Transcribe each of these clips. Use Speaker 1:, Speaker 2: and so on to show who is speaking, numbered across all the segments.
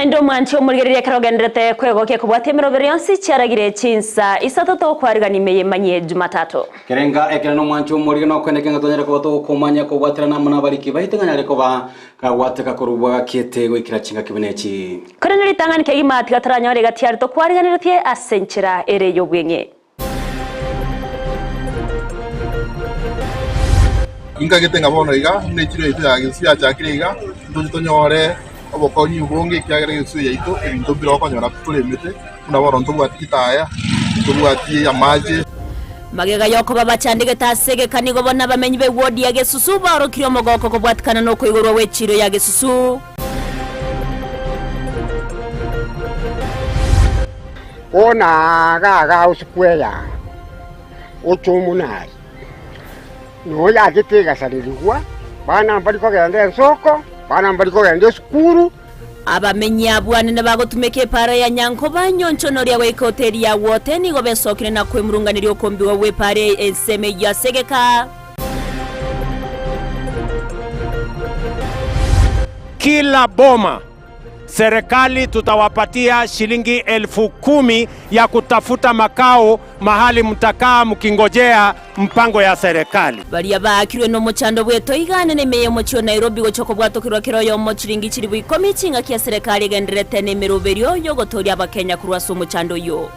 Speaker 1: naende omwanchi omorigereria ekero ogenderete kwegokia kobwatia emeroberi yonsi chiaragire chinsa isato tokwarigania ime y'emanyie Jumatatu.
Speaker 2: Kerenga ekero nomwanchi omorige nokoeneke ng'a tonyare koba togokomanya kobwaterana amo nabariki baito ng'a nyare koba kagwateka korwa bwagakiete goikera chingaki buna echi.
Speaker 1: Korende ritang'ani kegima tiga toranyore egati aria tokwariganeretie ase enchera ere y'obweng'e.
Speaker 3: Inkagete ng'a bono iga, buna echiro yaito ya Gesusu yachakire iga, ntoche tonyore obokonyi obonge ekiagera Gesusu yaito ebinto mbire okonyora toremete, buna bono ntobwati chitaya, ntobwati amache.
Speaker 1: Magega y'okoba bachandegete ase egeka nigo bono abamenyi b'ewodi ya Gesusu baorokirie omogoko kobwatikana nokoigorwa gw'echiiro ya Gesusu.
Speaker 4: Bono aaga usiku eya oche omonari, na oyachete egasarerigwa, bana mbari kogenda ensoko, bana mbari kogenda esukuru.
Speaker 1: Abamenyi abwo anene bagotumeka epaara ya Nyankoba, Nyoncho na oria goika hoteli ya Wote nigo besokire na kwemurunganeria okombigwa gw'epaara ensemo eyio ase egeka.
Speaker 5: Kila boma Serikali tutawapatia shilingi 10,000 ya kutafuta makao mahali mtakaa mkingojea mpango ya serikali.
Speaker 1: Baria baakirwe nomochando bw'etoigane na ime y'omochie o Nairobi gochia kobwatokerwa kera oyomo chiringi chilifu ikomi chingaki ya serikali egendererete nemeroberio y'ogotooria abakenya korwa ase omochando oyio.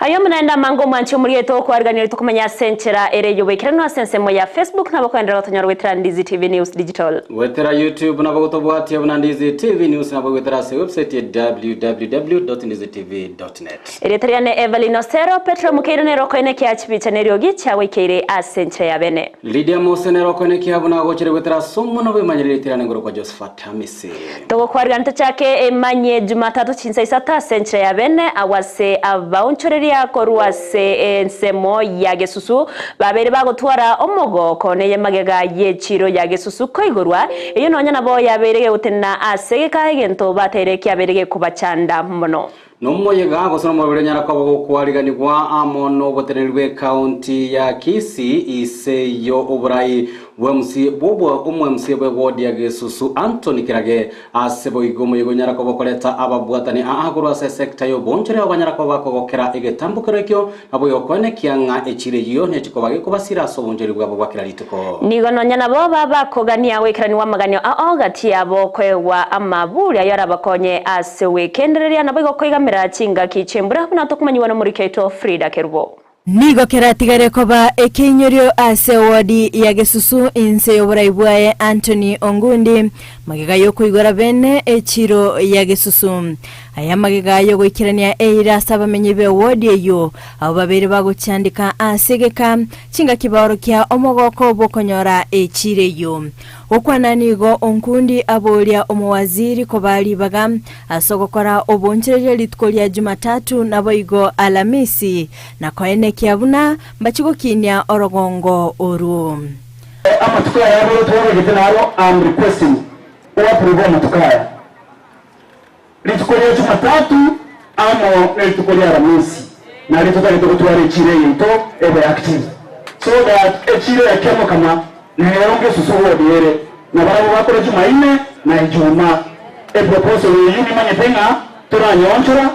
Speaker 1: Aye omonene amange omwanche omoriete okoariganirie tokomanya ase enchera ere y'oboikeranu ase ensemo ya Facebook nabo koenderera gotonyora goetera Ndizi TV News Digital.
Speaker 2: Goetera YouTube nabo gotobwatia buna Ndizi TV News nabo goetera ase website ya www.ndizitv.net.
Speaker 1: Erieta riane Evelyn Osero, Petero Mokeire nere okoenekia chibicha neriogi chiagoikeire ase enchera ya bene.
Speaker 2: Lydia Mose nere okoenekia buna agochire goetera ase omonwa bwemanyereri tirane igoro kwa Josephat Hamisi.
Speaker 1: Togokwarigana tochake emanyie Jumatatu chinsa isato ase enchera ya bene, agwo ase abaonchoreria korwa ase ensemo ya gesusu babeire bagotwara omogoko neye magega y'echiro ya gesusu koigorwa, eyio nonya nabo yabeire gegotenena ase egeka egento bateire kiabeire gekobachanda mono.
Speaker 2: Nomoyega gose nomoroberi onyara koba gokwariganigwa amo noboteneneri bw'ecounty ya Kisii ise y'oborai bw'MCA bw'obwa omo-MCA bw'eward ya Gesusu Anthony Kirage. Ase boigo omoyega onyara koba okoreta ababwatani aa korwa ase esector y'obonchore abo banyara koba bakogokera egetambokero ekio naboigo koenekia ng'a echiro eyio nechikoba gekobasira ase obonchori bwabo bwa kera rituko.
Speaker 1: Nigo nonya nabo babakogania goikeranigwa amaganio ao gati yabo koegwa amaburi ayio arabakonye ase ogwekendereria, naboigo koigamera chingaki chi'embura, buna tokomanyigwa nomoriki oito Frida Kerubo.
Speaker 6: Nigo keratigare koba ekeinyorio ase ewodi ya Gesusu inse y'oborai bwaye Anthony Ongundi magega y'okoigora bene echiro ya Gesusu. Aya amagega y'ogoikerania eira ase abamenyi b'ewodi eyio abwo babeire bagochandika ase egeka chingaki baorokia omogoko bw'okonyora echiro eyio. Gokwana nigo Onkundi aboria omowaziri kobaa ribaga ase ogokora obonchereria rituko ria Jumatatu naboigo Alamisi, na koenekia buna mbachie gokinia orogongo orwo.
Speaker 7: Amatuko aya abere twabegete naro am requesting o approve amatuko aya. Rituko ria Jumatatu amo nerituko ria Aramisi nario totagete gotwara echiro eye yaito ebe active so that echiro ya Kiamokama nero ngesusu ward ere na barabwo bakore Jumaine na Ijumaa. Eproposal eyio nimanyete ng'a toranyeonchora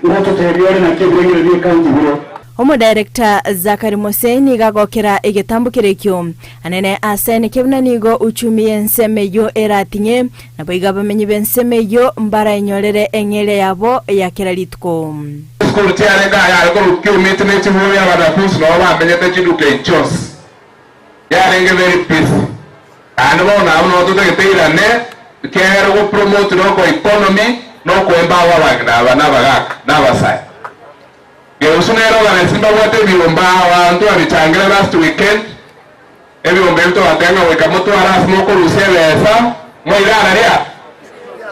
Speaker 7: ngototebia ore naki ebirengererio bie county bire.
Speaker 6: Omodirector Zachary Mose nigo agokera egetambo keria ekio anene ase eneke buna nigo uchumi y'ensemo eyio erating'e, naboigo abamenyi b'ensemo eyio mbaraenyorere eng'eria yabo ya kera rituko.
Speaker 8: Chisukuru chiarenge ayare korwa Kiumiti ne chiburi abanafunsi nabo bamenyete chiduka echi chionsi. Yarenge very busy. Naende bono abwo nabo totagete eirane ekiagera go promote noko economy na oko empower abang'ina aba na abagaka na abasae. Geusu nere oganeti mbabwate ebiomba abanto babichangire last weekend, ebiomba ebi tobatebia ng'a goika motware ase mokorusia ebesa, mwaire araria?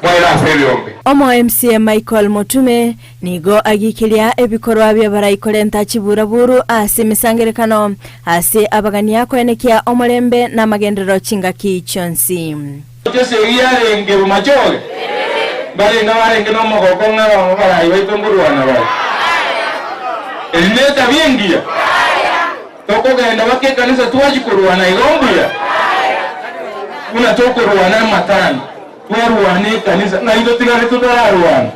Speaker 8: Mwaire ase ebiombe.
Speaker 6: Omo MCA Michael Mutume nigo agikiria ebikorwa bi'abarai korenta chiburaburu ase emesangerekano ase abagania koenekia omorembe na amagenderero chingaki chionsi.
Speaker 8: Esegi yarenge bomachoge, mbarenge abarenge nomogoko ng'a abarai baito nkorwana bare. Eri netabia engiya? Tokogenda baka ekanisa twachia korwana igo mbuya? Buna tokorwana amatanga, twarwana ekanisa, ng'ai totigare totararwana?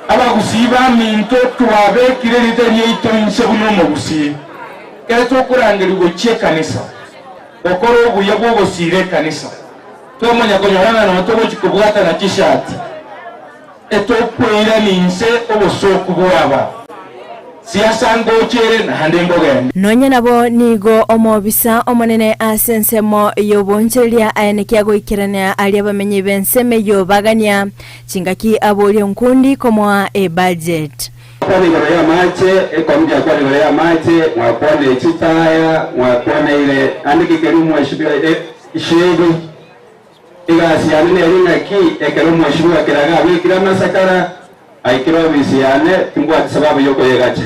Speaker 8: Abagusii baminto twabekire erieta riaito inse buna omogusii, ekero tokorangerigwa gochia ekanisa, gokora obuya bw'ogosiira ekanisa, twamanya konyora ng'a nonya togochia kobwatana chishati, Etokweirania inse obosooku bw'aba siasa ngocha ere naende nkogende.
Speaker 6: Nonya nabo nigo omobisa omonene ase ensemo y'obonchereria aenekia goikerania aria abamenyi b'ensemo eyio bagania chingaki aborie nkundi komoa ebudget.
Speaker 9: Kwana igoro y'amache, ekombi akwana igoro y'amache, mwakwanire chitaya, mwakwaneire ande ki keria omweshimiwa Shebi. Egasi yane nere ng'aki, ekero omweshimiwa Keraga abekire amasakara, aikire obisi yane, timbwati sababu y'okoyegacha,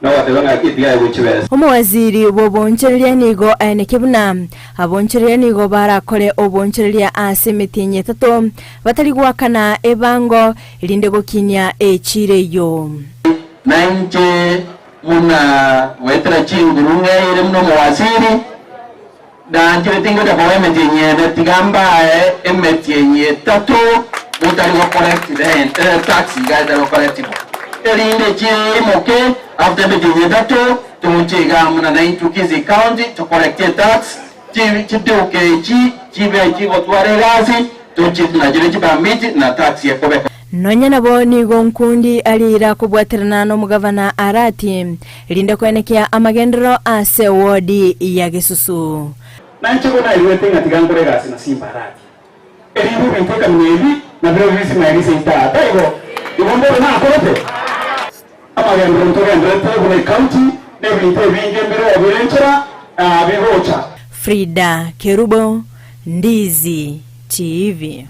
Speaker 9: nogoteba ng'aki tiga aegwe chibesa.
Speaker 6: Omowaziri bw'oboonchoreria nigo aenekia buna aboonchoreria nigo barakore oboonchoreria ase emetienyi etato batari goakana ebango, erinde gokinia echiira eyio.
Speaker 9: Na inche buna goetera chinguru ng'eire buna omowaziri, Nanchire tingocha koba emetienyi ene, tiga mbae emetienyi etato motari gocollect rent, eh, tax iga etari gocollectibwa, erinde chiimoke after emetienyi etato toche iga amo na naintwe Kisii County tocollecte etax, chi chiduka echi chibe chigotwara egasi toche nachire chipermit na tax ekobeka.
Speaker 6: Nonya nabo nigo nkundi ariira kobwaterana nomogavana Arati, erinde koenekia amagenderero ase wodi ya Gesusu.
Speaker 7: Na inche igo naigwete ng'a tiga nkore egasi na Simba Arati, erinde ebinto ekamina ebi nabirobio bisimaeri seito aa. Taibo? Igo mbobe nakorete? Amagenderero ntogenderete buna ecounty, na ebinto ebinge mbireo bire nchera bigocha.
Speaker 6: Frida Kerubo, Ndizi TV.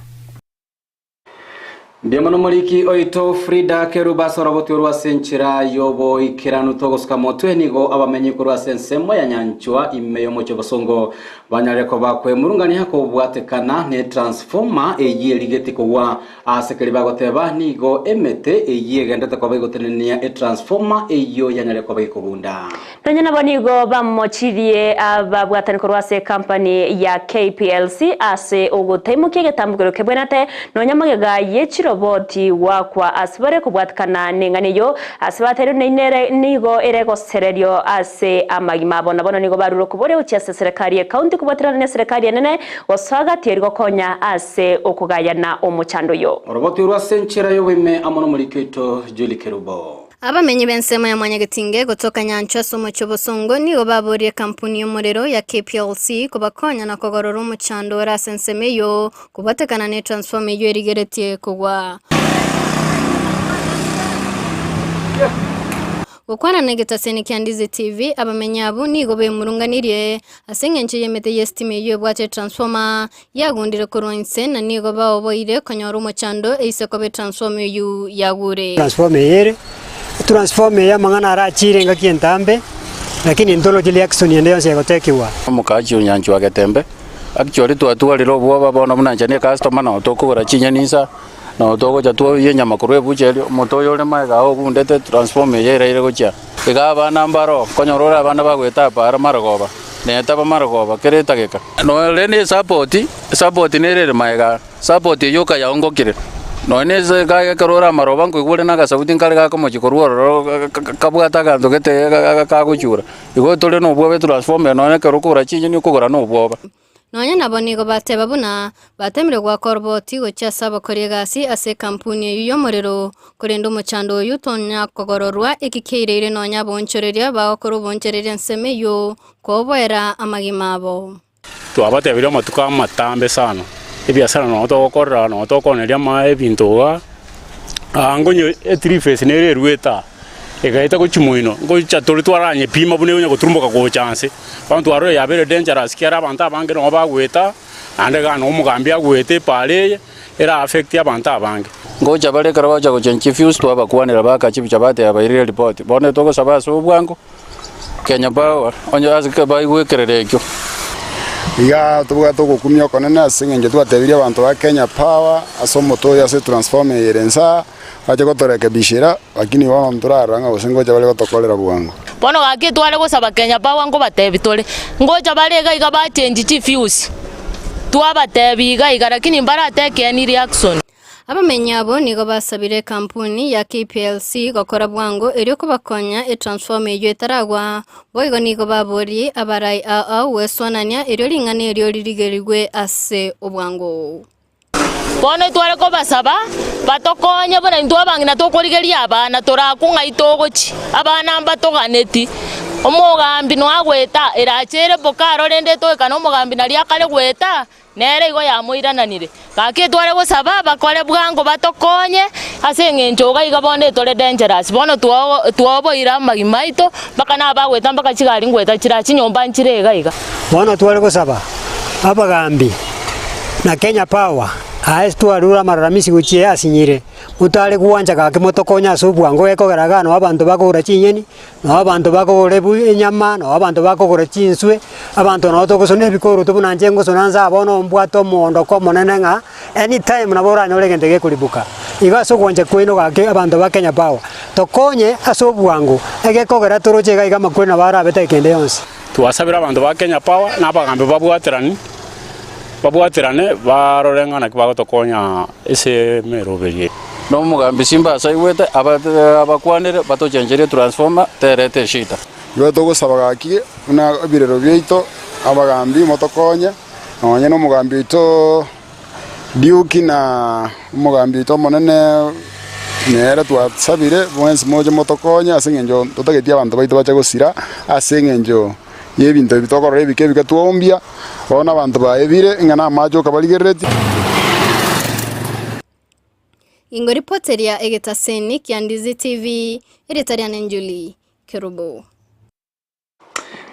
Speaker 2: Mbuya mono moriki oito Frida Kerubo ase oroboti orwo ase enchera y'oboikeranu togosuka motwe nigo abamenyi korwa ase ensemo ya Nyanchwa ime y'omochie o Bosongo banyarire koba kwemurungania kobwatekana ne transformer eyio erigeti kogwa ase keria bagoteba nigo emete eyio egenderete koba egotenenia etransformer eyio yanyarire koba gekogunda.
Speaker 1: Nonya nabo nigo bamochirie ababwatani korwa ase ekampani ya KPLC ase ogotaimokia egetambokero kebwenete nonya magega ye chiroboti goakwa ase bare kobwatikana neng'ana eyio ase bateirwe neinere nigo ere gosererio ase amagima abo. Na bono nigo barure okoboria gochia ase eserekari ye county kobwaterana neserekari enene gosoa gati eri gokonya ase okogayana omochando oyo.
Speaker 2: Oroboti orwo ase enchera y'oboime amo nomoriki oito Julie Kerubo.
Speaker 10: Abamenyi b'ensemo ya Mwanyagetinge gotoka Nyanchwa ase omochie o Bosongo nigo baborie ekampuni y'omorero ya KPLC kobakonya na kogorora omochando ore ase ensemo eyio kobwatekana ne transformer eyio erigeretie kogwa. Gokwana negetaseni kia Ndizi TV, abamenyi abwo nigo bemurunganirie ase engencho y'emete y'esitima eyio ebwate etransformer Yagundire korwa inse, na nigo baoboire konyora omochando eise koba etransformer eyio yagure.
Speaker 11: Transformer eye ere, etransformer eye amang'ana arachire engaki entambe, lakini ntoroche reaction ende yonsi egotekigwa.
Speaker 12: Omokachi o Nyanchwa Getembe, Actually twatwarire obwoba bono buna inche ne ecustomer nabo tokogora chinyeni insa, nabo togocha twoyia enyama korwa ebucheri, omonto oyo ore magega ao ogundete transformer eye eraire gochia. Iga abana mbaro, konyora ore abana bagoeta para marogoba, netaba marogoba kera etageka. Nore ne esapoti, esapoti nere ere magega aa, esapoti eyio okayaongokire, nonye na ase iga ekero ore amaroba nkoigwa ore na agasauti nkare gakomochia korwa ororo kabwate aganto gete kagochura. Igo tore na obwoba etransformer eye nonye ekero okogora chinyeni okogora na obwoba.
Speaker 10: Nonya nabo nigo bateba buna batemire goaka oroboti gochia ase abakori egasi ase ekampuni eyio y'omorero, korende omochando oyio tonya kogororwa eki keireire nonya aboonchoreria bagokora oboonchoreria ensemo eyio koboera amagima abo.
Speaker 13: Twabatebirie amatuko amatambe sana, ebiasara nonye togokorera nonye tokooneria amae ebinto igaa, aa nkonye ethree phase nere eruete aa, egaeta gochia moino, ngocha tore twaranyepima buna ekonya goturumboka gocha nse. Bono twarorire yabeire dangerous ekiagera abanto abange nabo bagoeta, naende igaa nabo omogambi agoeta epaara eye, era affect abanto abange.
Speaker 12: Ngocha bare ekero bagocha gochenchia efuse twabakwanera baka chibicha bateba bairire eripoti. Bono togosaba ase obwango. Kenya Power, onye ase baigwe ekerero ekio.
Speaker 14: Iga tobwate ogokumia okonene ase eng'encho twatebirie abanto ba Kenya Power ase omote oyo ase etransformer eye ere nsa, bache gotorekebishera, lakini bono ntorarora ng'a gose ngocha bare gotokorera bwango.
Speaker 15: Bono gaki tware gosaba Kenya Power nkobatebi tore, ngocha bare iga iga ba change chifuse, twabatebi iga iga lakini mbaratake any reaction.
Speaker 10: Abamenyi abwo nigo basabire ekampuni ya KPLC gokora bwango erio kobakonya etransformer eyio etaragwa. Boigo nigo baborie abarai ao ao gweswanania erio ring'ana erio ririgerigwe ase obwango.
Speaker 15: Bono tware kobasaba batokonye buna intwe abang'ina tokorigeria abana torakwe ng'ai togochia, abana mbatoganeti. Omogambi noagoeta erache ere boka aro rende etoekane omogambi naria akare goeta, nere igo yamoirananire. Gaki tware gosaba bakore bwango batokonye ase eng'encho iga iga bono etore dangerous, bono twoboire amagima aito mpaka na abagoeta mpaka chigari ngoeta chire aa chinyomba nchire iga iga.
Speaker 11: Bono tware gosaba abagambi na Kenya Power aye twarure amaroramisi gochia asinyire, motare gwancha gaki motokonye ase obwango gekogera igaa noo abanto bakogora chinyeni, noo abanto bakogora ebu enyama, noo abanto bakogora chinswe, abanto noo togosona ebikoroto buna inche ngosona nsa bono mbwate omoondoko omonene ng'a anytime nabo oranyore egento gekoribuka. Igo ase ogwancha kwaino gaki abanto ba Kenya Power, tokonye ase obwango, egekogera toroche iga iga amakweri nabo arabete ekende yonsi.
Speaker 13: Twasabire abanto ba Kenya Power na abagambi babwaterani, babwaterane barore ng'a naki bagotokonya ase emeroberi eye.
Speaker 12: Na omogambi Simba asaigwete, abakwanere batochencherie transformer terete eshida.
Speaker 14: Igo togosaba gaki buna ebirero biaito abagambi motokonye, nonye na omogambi oito Duke na omogambi oito omonene nere twasabire mwensi moche motokonye ase eng'encho totageti abanto baito bache gosira ase eng'encho y'ebinto ebi tokorora ebike ebike twaombia, bono abanto baebire ng'a namache okabarigereretie.
Speaker 10: Ingo ripoteria egetaseni kia Ndizi TV, erieta riane Njuli Kerubo.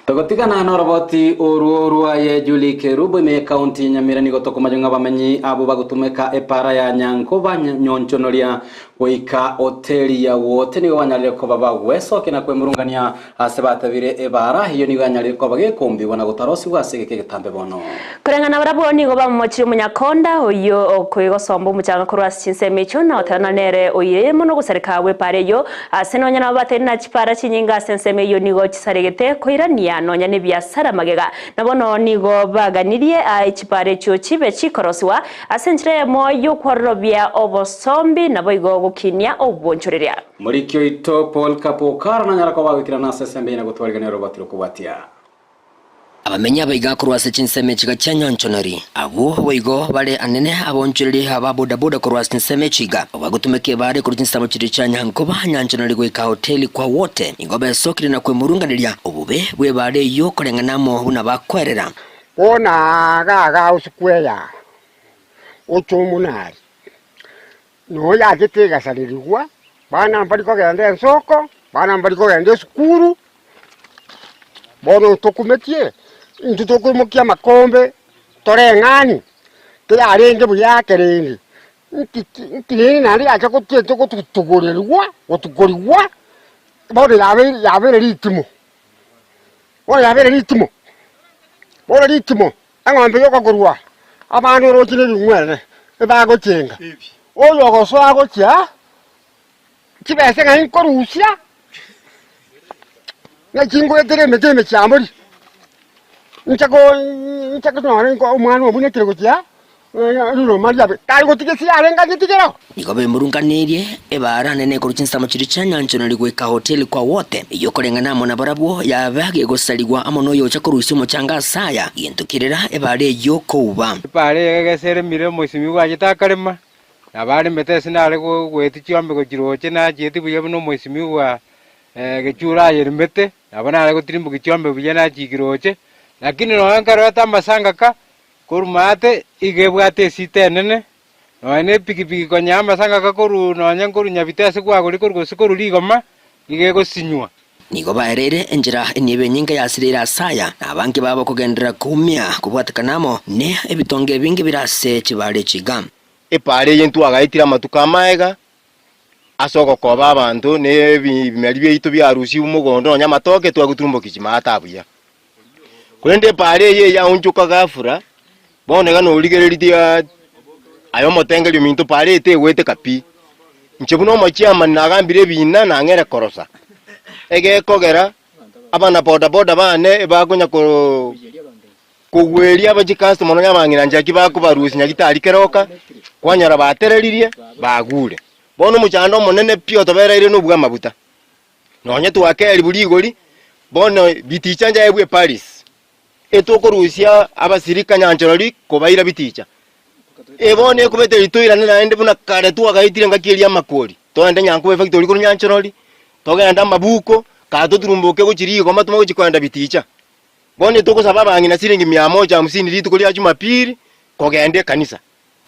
Speaker 2: Togotigana noroboti orwo rwaye Julie Kerubo ime y'ekaunti ya Nyamira nigo tokomanya ng'a abamenyi abwo bagotumeka epara ya Nyankoba Nyonchonoria goika hoteli ya Wote nigo banyarire koba bagwesokia na kwemurungania ase batabire ebara eyio nigo yanyarire koba gekombigwa na gotarosigwa ase egeka egetambe bono.
Speaker 1: Koreng'ana barabwo nigo bamomochirie omonyakonda oyio okoigosomba omochanga korwa ase chinsemo echio na gotebana nere oirire mono gosareka gw'epaara eyio Ase nonya nabo batari na chipaara chinyinge ase ensemo eyio nigo chisaregete koirania nonya nebiasara magega. Na bono nigo baganirie ae chipaara echio chibe chikorosigwa ase enchera eyemo y'okwororobia obosombi naboigo gokinia obonchoreria.
Speaker 2: Omoriki oito Paul Kapokaro nanyara koba agoikerana ase esembe eye na gotwarigania oroboti rokobwatia.
Speaker 16: Abamenyi abaiga korwa ase chinsemo echiga chia Nyonchonori, abwo boigo bare anene abonchoreri aba bodaboda korwa ase chinsemo echiga, bagotumeka ebare korwa chinsemo chiria chia Nyankoba, Nyanchonori goika Hoteli kwa Wote, nigo besokire na kwemurunganeria obobe bw'ebare eyio koreng'ana amo buna bakoerera.
Speaker 4: Bono aaga agaa osikweya, oche omonari, noyo achete egasarerigwa, bana mbari kogenda ensoko, bana mbari kogenda esukuru, Bono tokumetie, intwe tokoimokia amakombe toreng'ani, tiyarenge buya ekerende, nki ki nki rende naende yacha gochia intwe gotugorerwa gotukorigwa, bono yabeire yabeire ritimo, bono yabeire ritimo, bono ritimo, eng'ombe yokokorwa abande oroche na ebing'werere, ebagochenga, oyo ogosoa gochia. Chibesa ng'ai nkorusia, nachingoetera emete emechiambori, inche ko inche konyora nko omwana obunekire gochia riruma riabe, tari gotiga ase yarenge agetigere.
Speaker 16: Nigo bemurunganirie ebaara nene korwa chinsemo chiria chia nyanchonori goika hoteli kwa wote, eyio koreng'ana amo nabarabwo yabe gegosarigwa amo noyocha korusia omochanga ase aya, gento kerera ebaara eyio kouba.
Speaker 17: Ebaara eye egeseremire omoisimi bwachete akarema, Nabo aremete ase nare goetia chiombe gochia roche, nachieti buya buna omoisimigwa gechure ayeremete, nabo nare gotirimbokia chiombe buya nachiiki roche, lakini nonya nkarorete amasangaka korwa maate iga ebwate esita enene, nonya na epikipiki konya amasangaka korwa nonya nkorwa Nyabite ase kwagorire korwa gose korwa rigoma, iga egosinywa.
Speaker 16: Nigo baereire enchera enibo enyinge yasireire ase aya, na abange babo kogenderera koumia kobwatekana amo ne ebitonge ebinge bire ase chibaare echi iga.
Speaker 18: Epaara eye ntwagaetire amatuko amaega ase ogokoba abanto na ebimeri biaito biarusigwe mogondo nonya amatoke twagoturumbokia chimaata buya. Korende epaara eye eyaonchoka ghafla, bono iga norigereretie aye omotengeri ominto paara eye tegweteka pi. Inche buna omochiamani nagambire ebina nang'ere korosa, egekogera. Abana boda boda bane ebakonya ko kogweria abachikastoma nonya abang'ina nchaki bakobarusia nyagitari keroka, kwanyora batereririe, bagure. Bono omochando omonene pi otobereire nobwa amabuta. Nonye twakerigwe rigori, bono biticha nchaebwe Paris, etokorusia abasirika nyanchorori kobaira biticha. E bono ekobete ritoirane naende buna kare twagaetire engaki eria amakori, togende Nyankoba efactory korwa Nyanchorori, togende amabuko, kare toturumboke gochia rigoma tomanye gochia kogenda biticha. Bono etogosaba abang'ina siringi mia moja hamsini rituko ria Jumapili kogenda ekanisa.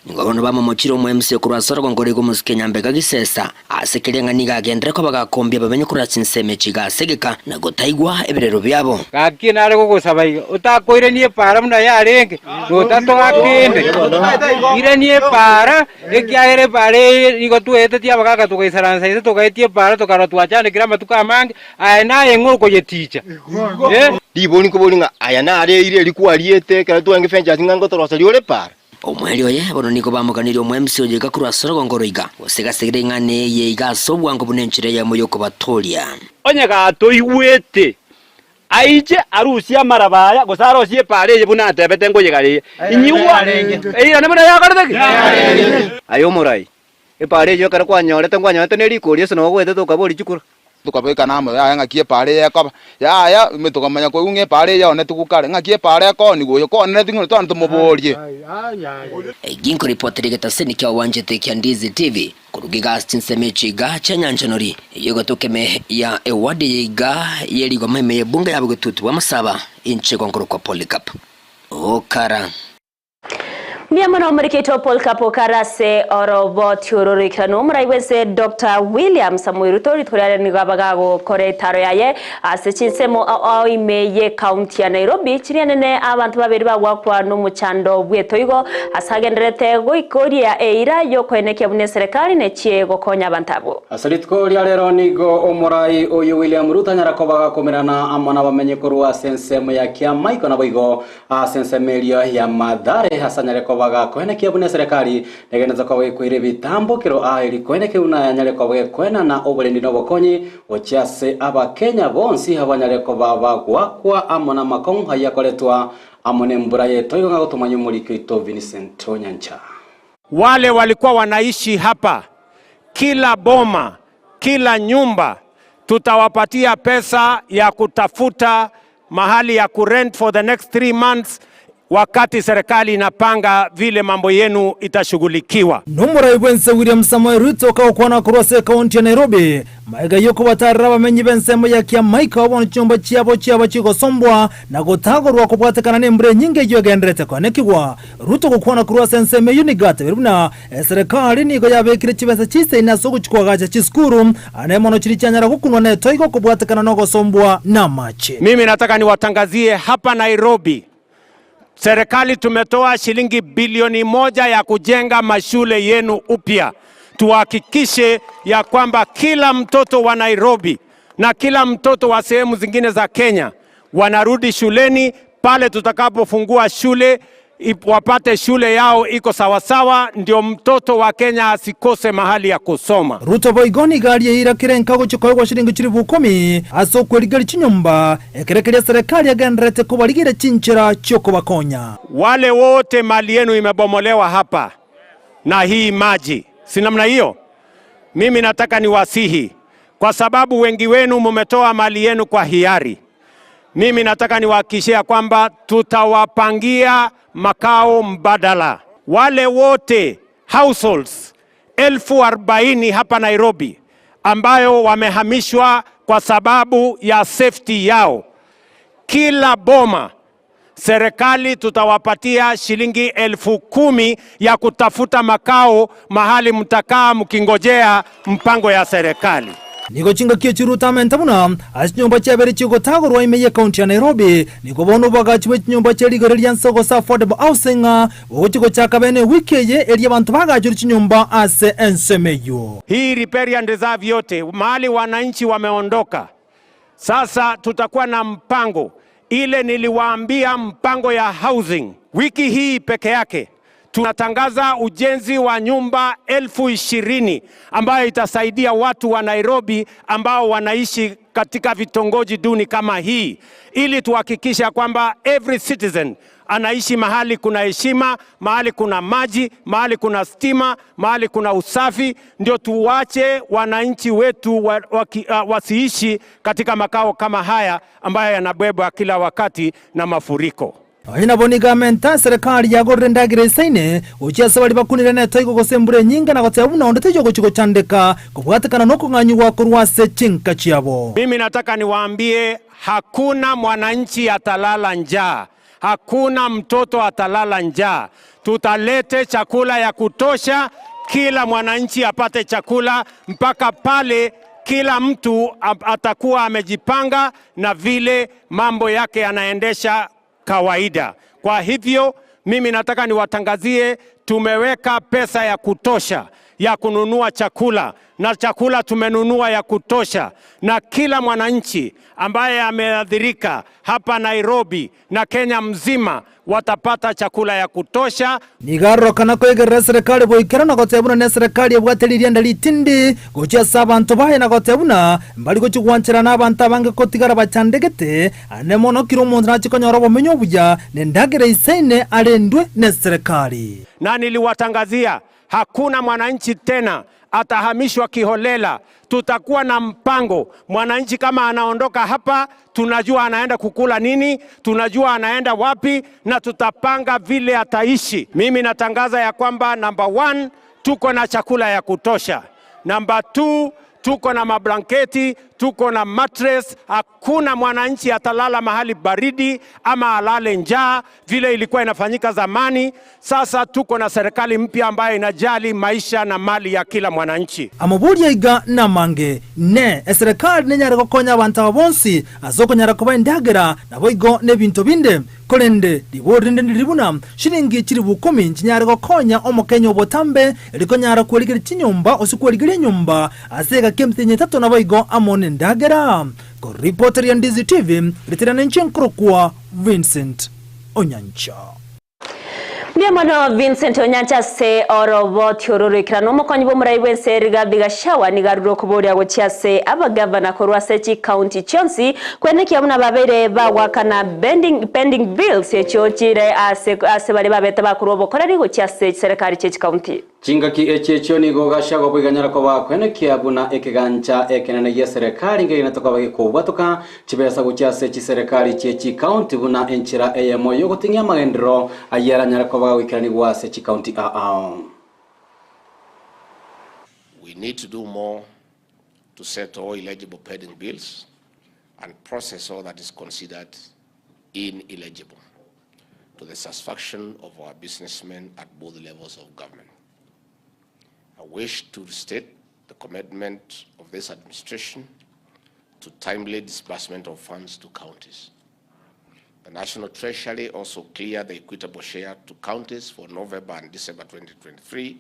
Speaker 16: Nigo bono bamomochire omoemsi korwa ase orogongo roigo omosike nyambega gisesa, ase keria ng'a nigo agenderere koba gakombia abamenyi korwa ase ensemo echiga ase egeka, na gotaigwa ebirero biabo.
Speaker 17: Gaki nare gogosaba iga, otakoirania epaara buna yarenge, na otatoa kende. Irania epaara, ekiagera epaara eye nigo tweetetie abagaaka togaisaransa inse togaetia epaara tokarora twachandekire amatuko amange, aye naye ng'o okoyeticha? Eh.
Speaker 18: Ribori nkobori ng'a aya nare eira eria kwariete ekero twarenge Ventures ng'a ngotoroseria ore epaara.
Speaker 16: Omoerio oye bono nigo bamoganirie omoemsi oyo iga korwa ase orogongo oro iga, gose gasegire ing'ana eye iga ase obwango buna enchera eyemo y'okobatooria.
Speaker 19: Onye gatoigwete, aiche arusie amaraba aya, gose arosie epaara eye buna atebete nkoyegareria. Inyigwa, eirane buna yakorete ki?
Speaker 20: Aye omorai, epaara eyio ekero kwanyorete nkwanyorete ne rikori ase nabo gwaetete okaboria chikura.
Speaker 21: Tokabekana amo, yaya ng'aki epaara eye ekoba, yaya ime tokamanya koigwa ng'a epaara eye yaonetigwe kare, ng'aki epaara ekoonigwa, oyo kooneretigwe ng'o tware tomoborie.
Speaker 16: Ginko ripoti rigetaseni kia owanchete kia Ndizi TV koruga iga ase chinsemo echi iga chia Nyanchonori eyio egotoka ime ya eward eye iga ye rigoma ime y'ebunge ya bogetutu bwa Masaba inche gonkorokwa Polycarp Okara.
Speaker 1: Mbuya mono omorikito Paul Kapo kare ase oroboti oro roikeranu omorai bwense Doctor William Samoei Ruto rituko riare nigo abagagokora etaro yaye ase chinsemo ao ime ye county ya Nairobi chiria nene abanto babere bagwakwa nomochando bwetoigo ase agendererete goikoria eira yokoenekia buna eserekari nechie gokonya abanto abwo.
Speaker 2: Ase rituko ria rero nigo omorai oyio William Ruto anyara koba gakomerana amo nabamenyi korwa ase ensemo ya Kiamaiko naboigo Ase ensemo eria ya Mathare ase anyare koba gakoenekia buna eserekari negenderete koba gekoira ebitambokero aa eri koenekia buna yanyare koba gekoenana oborendi na obokonyi gochia ase Abakenya bonsi abanyare koba bagoakwa amo namakong'u ayio akoretwa amo nembura y'etoigo ng'a gotomanya omoriki oito Vincent Onyancha.
Speaker 5: Wale walikuwa wanaishi hapa, kila boma, kila nyumba tutawapatia pesa ya kutafuta mahali ya kurent for the next 3 months wakati serikali inapanga vile mambo yenu itashughulikiwa.
Speaker 22: Nomorai bw'ense William Samoei Ruto kagokwana korwa ase ekaunti ya Nairobi, magega y'okobatarera abamenyi b'ensemo ya Kiamaiko bono chinyomba chiabo chiaba chigosombwa na gotagorwa kobwatekana nembura enyinge eyio egendererete koenekigwa. Ruto gokwana korwa ase ensemo eyio nigo atebire buna eserekari nigo yabekire chibesa chisaine ase ogochia koagacha chisukuru ane mono chiria chianyara gokunwa netoigo kobwatekana nogosombwa namache.
Speaker 5: Mimi nataka niwatangazie hapa Nairobi, serikali tumetoa shilingi bilioni moja ya kujenga mashule yenu upya. Tuhakikishe ya kwamba kila mtoto wa Nairobi na kila mtoto wa sehemu zingine za Kenya wanarudi shuleni pale tutakapofungua shule wapate shule yao iko sawasawa, ndio mtoto wa Kenya asikose mahali ya kusoma.
Speaker 22: Ruto boigo nigo arieire kera enka gochia koegwa chiringi chilifu ikomi ase okwerigeria chinyomba, ekero keria serikali egendererete kobarigeria chinchera chi'okobakonya.
Speaker 5: Wale wote mali yenu imebomolewa hapa na hii maji, si namna hiyo? Mimi nataka niwasihi, kwa sababu wengi wenu mumetoa mali yenu kwa hiari. Mimi nataka niwahakikishie kwamba tutawapangia makao mbadala wale wote households 40,000 hapa Nairobi ambayo wamehamishwa kwa sababu ya safety yao. Kila boma serikali tutawapatia shilingi 10,000 ya kutafuta makao mahali mtakaa mkingojea mpango ya serikali.
Speaker 22: Nigo chingaki echi Ruto amente buna ase chinyomba chiabere chigotagorwa ime y'ekaunti ya Nairobi, nigo bono oboagachi bwe chinyomba chie rigori ria nse gose affordable housing bogochia gochaka bene ewiki eye eria abanto baagachire chinyomba ase ensemo eyio.
Speaker 5: Hii riparian reserve yote mahali wananchi wameondoka, sasa tutakuwa na mpango ile niliwaambia, mpango ya housing. Wiki hii peke yake Tunatangaza ujenzi wa nyumba 20,000 ambayo itasaidia watu wa Nairobi ambao wanaishi katika vitongoji duni kama hii, ili tuhakikisha kwamba every citizen anaishi mahali kuna heshima, mahali kuna maji, mahali kuna stima, mahali kuna usafi, ndio tuwache wananchi wetu wa, waki, wasiishi katika makao kama haya ambayo yanabebwa kila wakati na mafuriko.
Speaker 22: Onye nabo nigo amenta eserekari yagorire endagera eisaine gochia ase baria bakunire netoigo gose embura enyinge na goteba buna onde taiyo ogochia gochandeka kobwatekana nokong'anyigwa korwa ase chinka chiabo.
Speaker 5: Mimi nataka niwaambie hakuna mwananchi atalala njaa, hakuna mtoto atalala njaa. Tutalete chakula ya kutosha, kila mwananchi apate chakula mpaka pale kila mtu atakuwa amejipanga na vile mambo yake yanaendesha kawaida. Kwa hivyo mimi nataka niwatangazie, tumeweka pesa ya kutosha ya kununua chakula na chakula tumenunua ya kutosha, na kila mwananchi ambaye ameathirika hapa Nairobi na Kenya mzima watapata chakula ya kutosha.
Speaker 22: Nigo arorokana koigerera eserekari boikera na goteba buna neserekari ebwate ririanda ritindi gochia ase abanto baye na goteba buna mbari gochia gwancherana abanto abange kotigara bachandegete ane mono kera omonto nachie konyora obomenyo obuya na endagera eisaine arendwe neserekari.
Speaker 5: Na niliwatangazia hakuna mwananchi tena atahamishwa kiholela. Tutakuwa na mpango. Mwananchi kama anaondoka hapa, tunajua anaenda kukula nini, tunajua anaenda wapi, na tutapanga vile ataishi. Mimi natangaza ya kwamba number one, tuko na chakula ya kutosha. Number two, tuko na mablanketi, tuko na mattress. Hakuna mwananchi atalala mahali baridi ama alale njaa vile ilikuwa inafanyika zamani. Sasa tuko na serikali mpya ambayo inajali maisha na mali ya kila mwananchi.
Speaker 22: Amaborio aiga namange, Inee, eserekari nenyare gokonya abanto aba bonsi ase okonyara koba endagera, naboigo nebinto binde? Korende ribori rinde ndiri buna, Shilingi chilifu ikomi nchinyare gokonya Omokenya obotambe erio konyara kwerigeria chinyomba gose kwerigeria enyomba ase egaki emitienyi etato naboigo amo nendagera? Koripoteria Ndizi TV, ritirana inche nkorokwa Vincent Onyancha.
Speaker 1: Mbuya mono Vincent Onyancha ase oroboti oro roikeranu. Omokonyi bw'omorai bw'ense Rigathi Gachagua nigo arure okoboria gochia ase abagavana korwa ase chikaunti chionsi kwenekia buna babeire bagoakana bending pending bills echio chire ase ase baria babete bakorwa obokoreri gochia ase chiserekari chie chikaunti.
Speaker 2: Chingaki echi echio nigo Gachagua boiganyara koba kwenekia buna ekegancha ekenene gi'eserekari nkegenete koba gekobwatoka chibesa gochia ase chiserekari chie chikaunti buna enchera eyemo y'ogoting'ia amagenderero ayio aranyare koba gagoikeranigwa ase chikaunti ao.
Speaker 3: We need to do more to settle all eligible pending bills and process all that is considered ineligible to the satisfaction of our businessmen at both levels of government. I wish to state the commitment of this administration to timely disbursement of funds to counties. The National Treasury also cleared the equitable share to counties for November and December 2023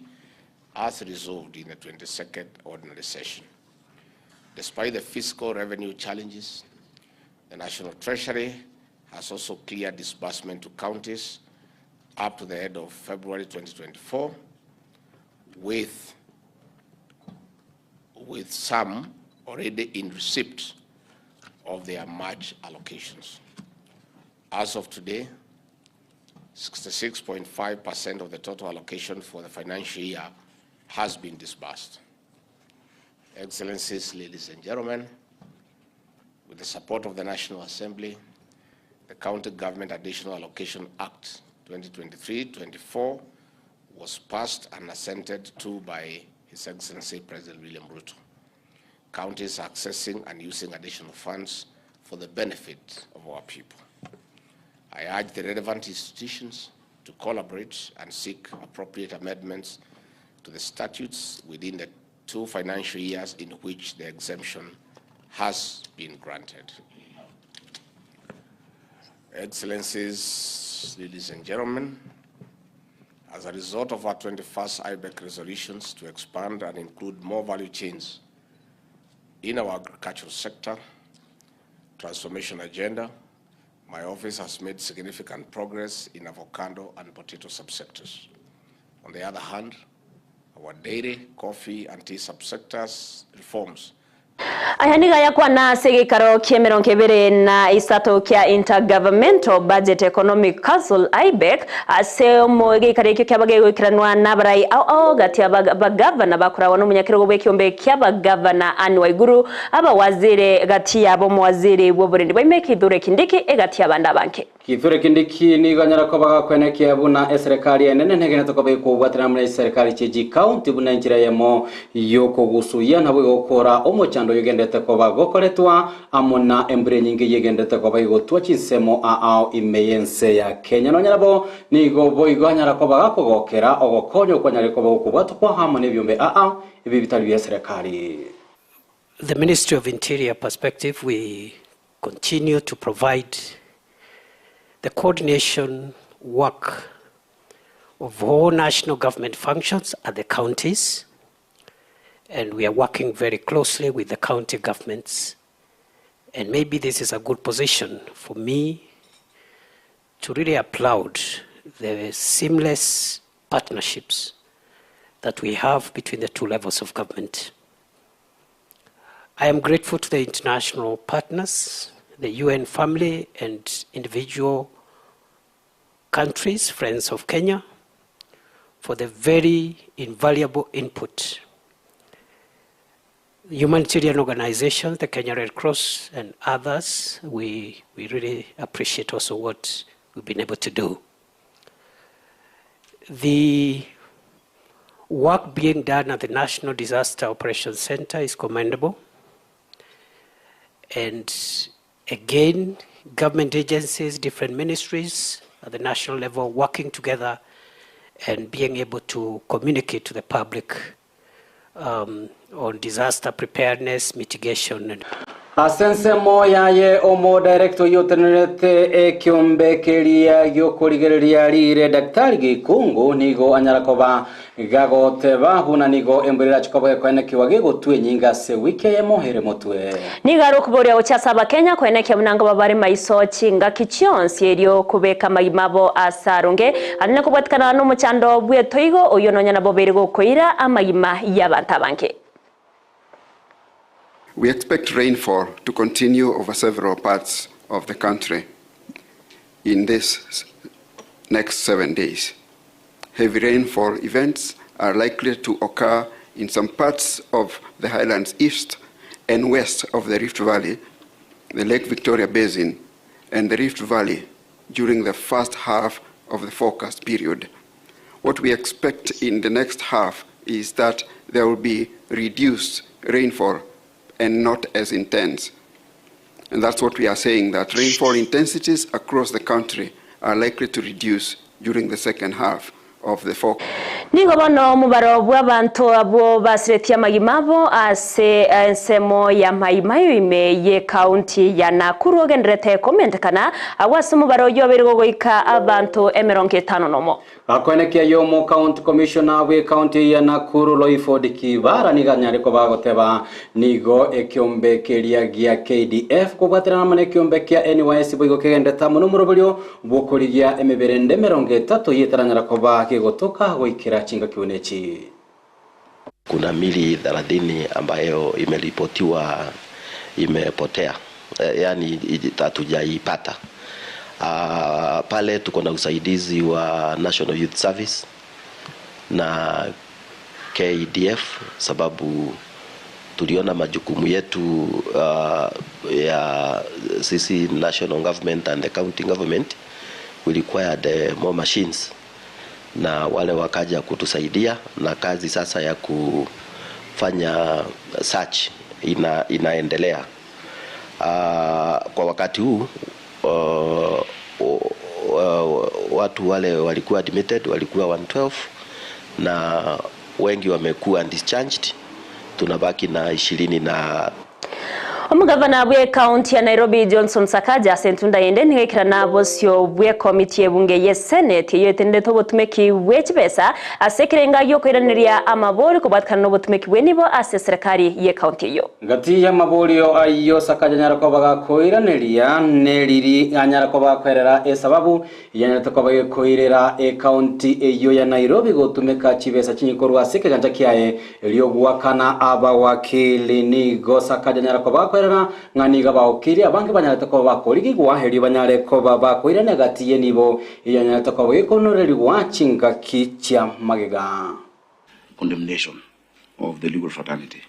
Speaker 3: as resolved in the 22nd Ordinary Session. Despite the fiscal revenue challenges, the National Treasury has also cleared disbursement to counties up to the end of February 2024 with, with some already in receipt of their March allocations. As of today, 66.5% of the total allocation for the financial year has been disbursed. Excellencies, ladies and gentlemen, with the support of the National Assembly, the County Government Additional Allocation Act 2023-24 was passed and assented to by His Excellency President William Ruto. Counties are accessing and using additional funds for the benefit of our people. I urge the relevant institutions to collaborate and seek appropriate amendments to the statutes within the two financial years in which the exemption has been granted. Excellencies, ladies and gentlemen, as a result of our 21st IBEC resolutions to expand and include more value chains in our agricultural sector transformation agenda, my office has made significant progress in avocado and potato subsectors. On the other hand, our dairy, coffee and tea subsectors reforms
Speaker 1: Aya nigo ayakwana ase egeikaro ki'emerongo ebere na isato kia Intergovernmental Budget Economic Council, IBEC, ase omo egeikaro ekio kiaba gegoikeranwa nabarai ao ao gati y'abagavana bakoragwa nomonyakerogo bw'ekeombe ki'abagavana Anne Waiguru, abawaziri gati yabo omowaziri bw'oborendi bwa ime Kithure Kindiki egati y'abande abange.
Speaker 2: Kithure Kindiki nigo anyara koba gakwenekia buna eserekari enene negenete koba ekobwaterana buna chiserekari chie chikaunti buna enchera eyemo yokogusuia nabo egokora omochando oyogendete koba gokoretwa amo na embura enyinge eyegendete koba egotwa chinsemo ao ime y'ense ya Kenya. Nonya nabo nigo boigo anyara koba gakogokera ogokonya okwanyare koba gokobwatokwa amo nebiombe ao ebi bitari bieserekari.
Speaker 8: The Ministry of Interior perspective, we continue to provide the coordination work of all national government functions at the counties, and we are working very closely with the county governments. And maybe this is a good position for me to really applaud the seamless partnerships that we have between the two levels of government. I am grateful to the international partners, the UN family and individual countries, friends of Kenya, for the very invaluable input. Humanitarian organizations, the Kenya Red Cross and others, we, we really appreciate also what we've been able to do. The work being done at the National Disaster Operations Center is commendable. And again, government agencies, different ministries at the national level working together and being able to communicate to the public um, on disaster preparedness, mitigation, and
Speaker 2: Ase ensemo yaye omodirector oyio otenenerete ekiombe keria giokorigereria riire Daktari Gikungu nigo anyara koba gagoteba buna nigo embura erache koba gekoenekiwa gegotwa enyinga ase ewiki eyemo ere motwe.
Speaker 1: Nigo are okoboria gochia ase Abakenya koenekia buna ngoba bare maiso chingaki chionsi erio kobeka amagima abo ase aronge ande kobwatikana nomochando bw'etoigo oyio nonya nabobeire gokoira amagima y'abanto abange.
Speaker 9: We expect rainfall to continue over several parts of the country in this next 7 days. Heavy rainfall events are likely to occur in some parts of the highlands east and west of the Rift Valley, the Lake Victoria Basin, and the Rift Valley during the first half of the forecast period. What we expect in the next half is that there will be reduced rainfall and not as intense. And that's what we are saying, that rainfall intensities across the country are likely to reduce during the second half of the forecast.
Speaker 1: Nigo bono omobaro bw'abanto abwo basiretie amagima abo ase ensemo ya Mai Mahiu ime y'ekaunti ya Nakuru ogenderete komentekana agwo ase omobaro oyio obeire gogoika abanto emerongo etano nomo.
Speaker 2: Gakoenekia ayio omo county commissioner bwe county ya Nakuru Loyford Kibara nigo anyare koba agoteba nigo ekiombe keria gia KDF kobwaterana amo nekiombe kia NYS boigo kegendete amo nomoroberio bwokorigia emebere ende emerongo etato eyio etaranyara koba kegotoka goikera chingaki buna echi.
Speaker 23: Kuna mili 30 ambayo imeripotiwa imepotea, yaani hatujaipata. Pale tuko na usaidizi wa National Youth Service na KDF, sababu tuliona majukumu yetu ya sisi national government and the county government we required more machines, na wale wakaja kutusaidia na kazi sasa ya kufanya search inaendelea. Kwa wakati huu watu wale walikuwa admitted walikuwa 112 na wengi wamekuwa discharged, tunabaki na ishirini na
Speaker 1: Omogavana bw'ekaunti ya Nairobi Johnson Sakaja ase entunda ende nigo aikerana bosio bw'ekomiti y'ebunge ye Senate eyio etenenete obotumeki bwe chibesa ase ekerenga gi'okoiraneria amabori kobwatikana n'obotumeki bw'enibo ase eserekari y'ekaunti eyio.
Speaker 2: Gati y'amaborio ayio Sakaja anyare koba gakoiraneria neriri anyare koba gakoerera esababu Yanyarete koba gekoirera ekaunti eyio ya Nairobi gotumeka chibesa chinyinge korwa ase ekegancha kiaye erio goakana abawakili. Nigo Sakaja anyare koba gakoirana ng'a nigo abawakili abange banyarete koba bakorigigwa erio banyare koba bakoirana egati y'enibo eyio yanyarete koba gekonorerigwa chingaki chia magega.
Speaker 6: condemnation of the legal fraternity.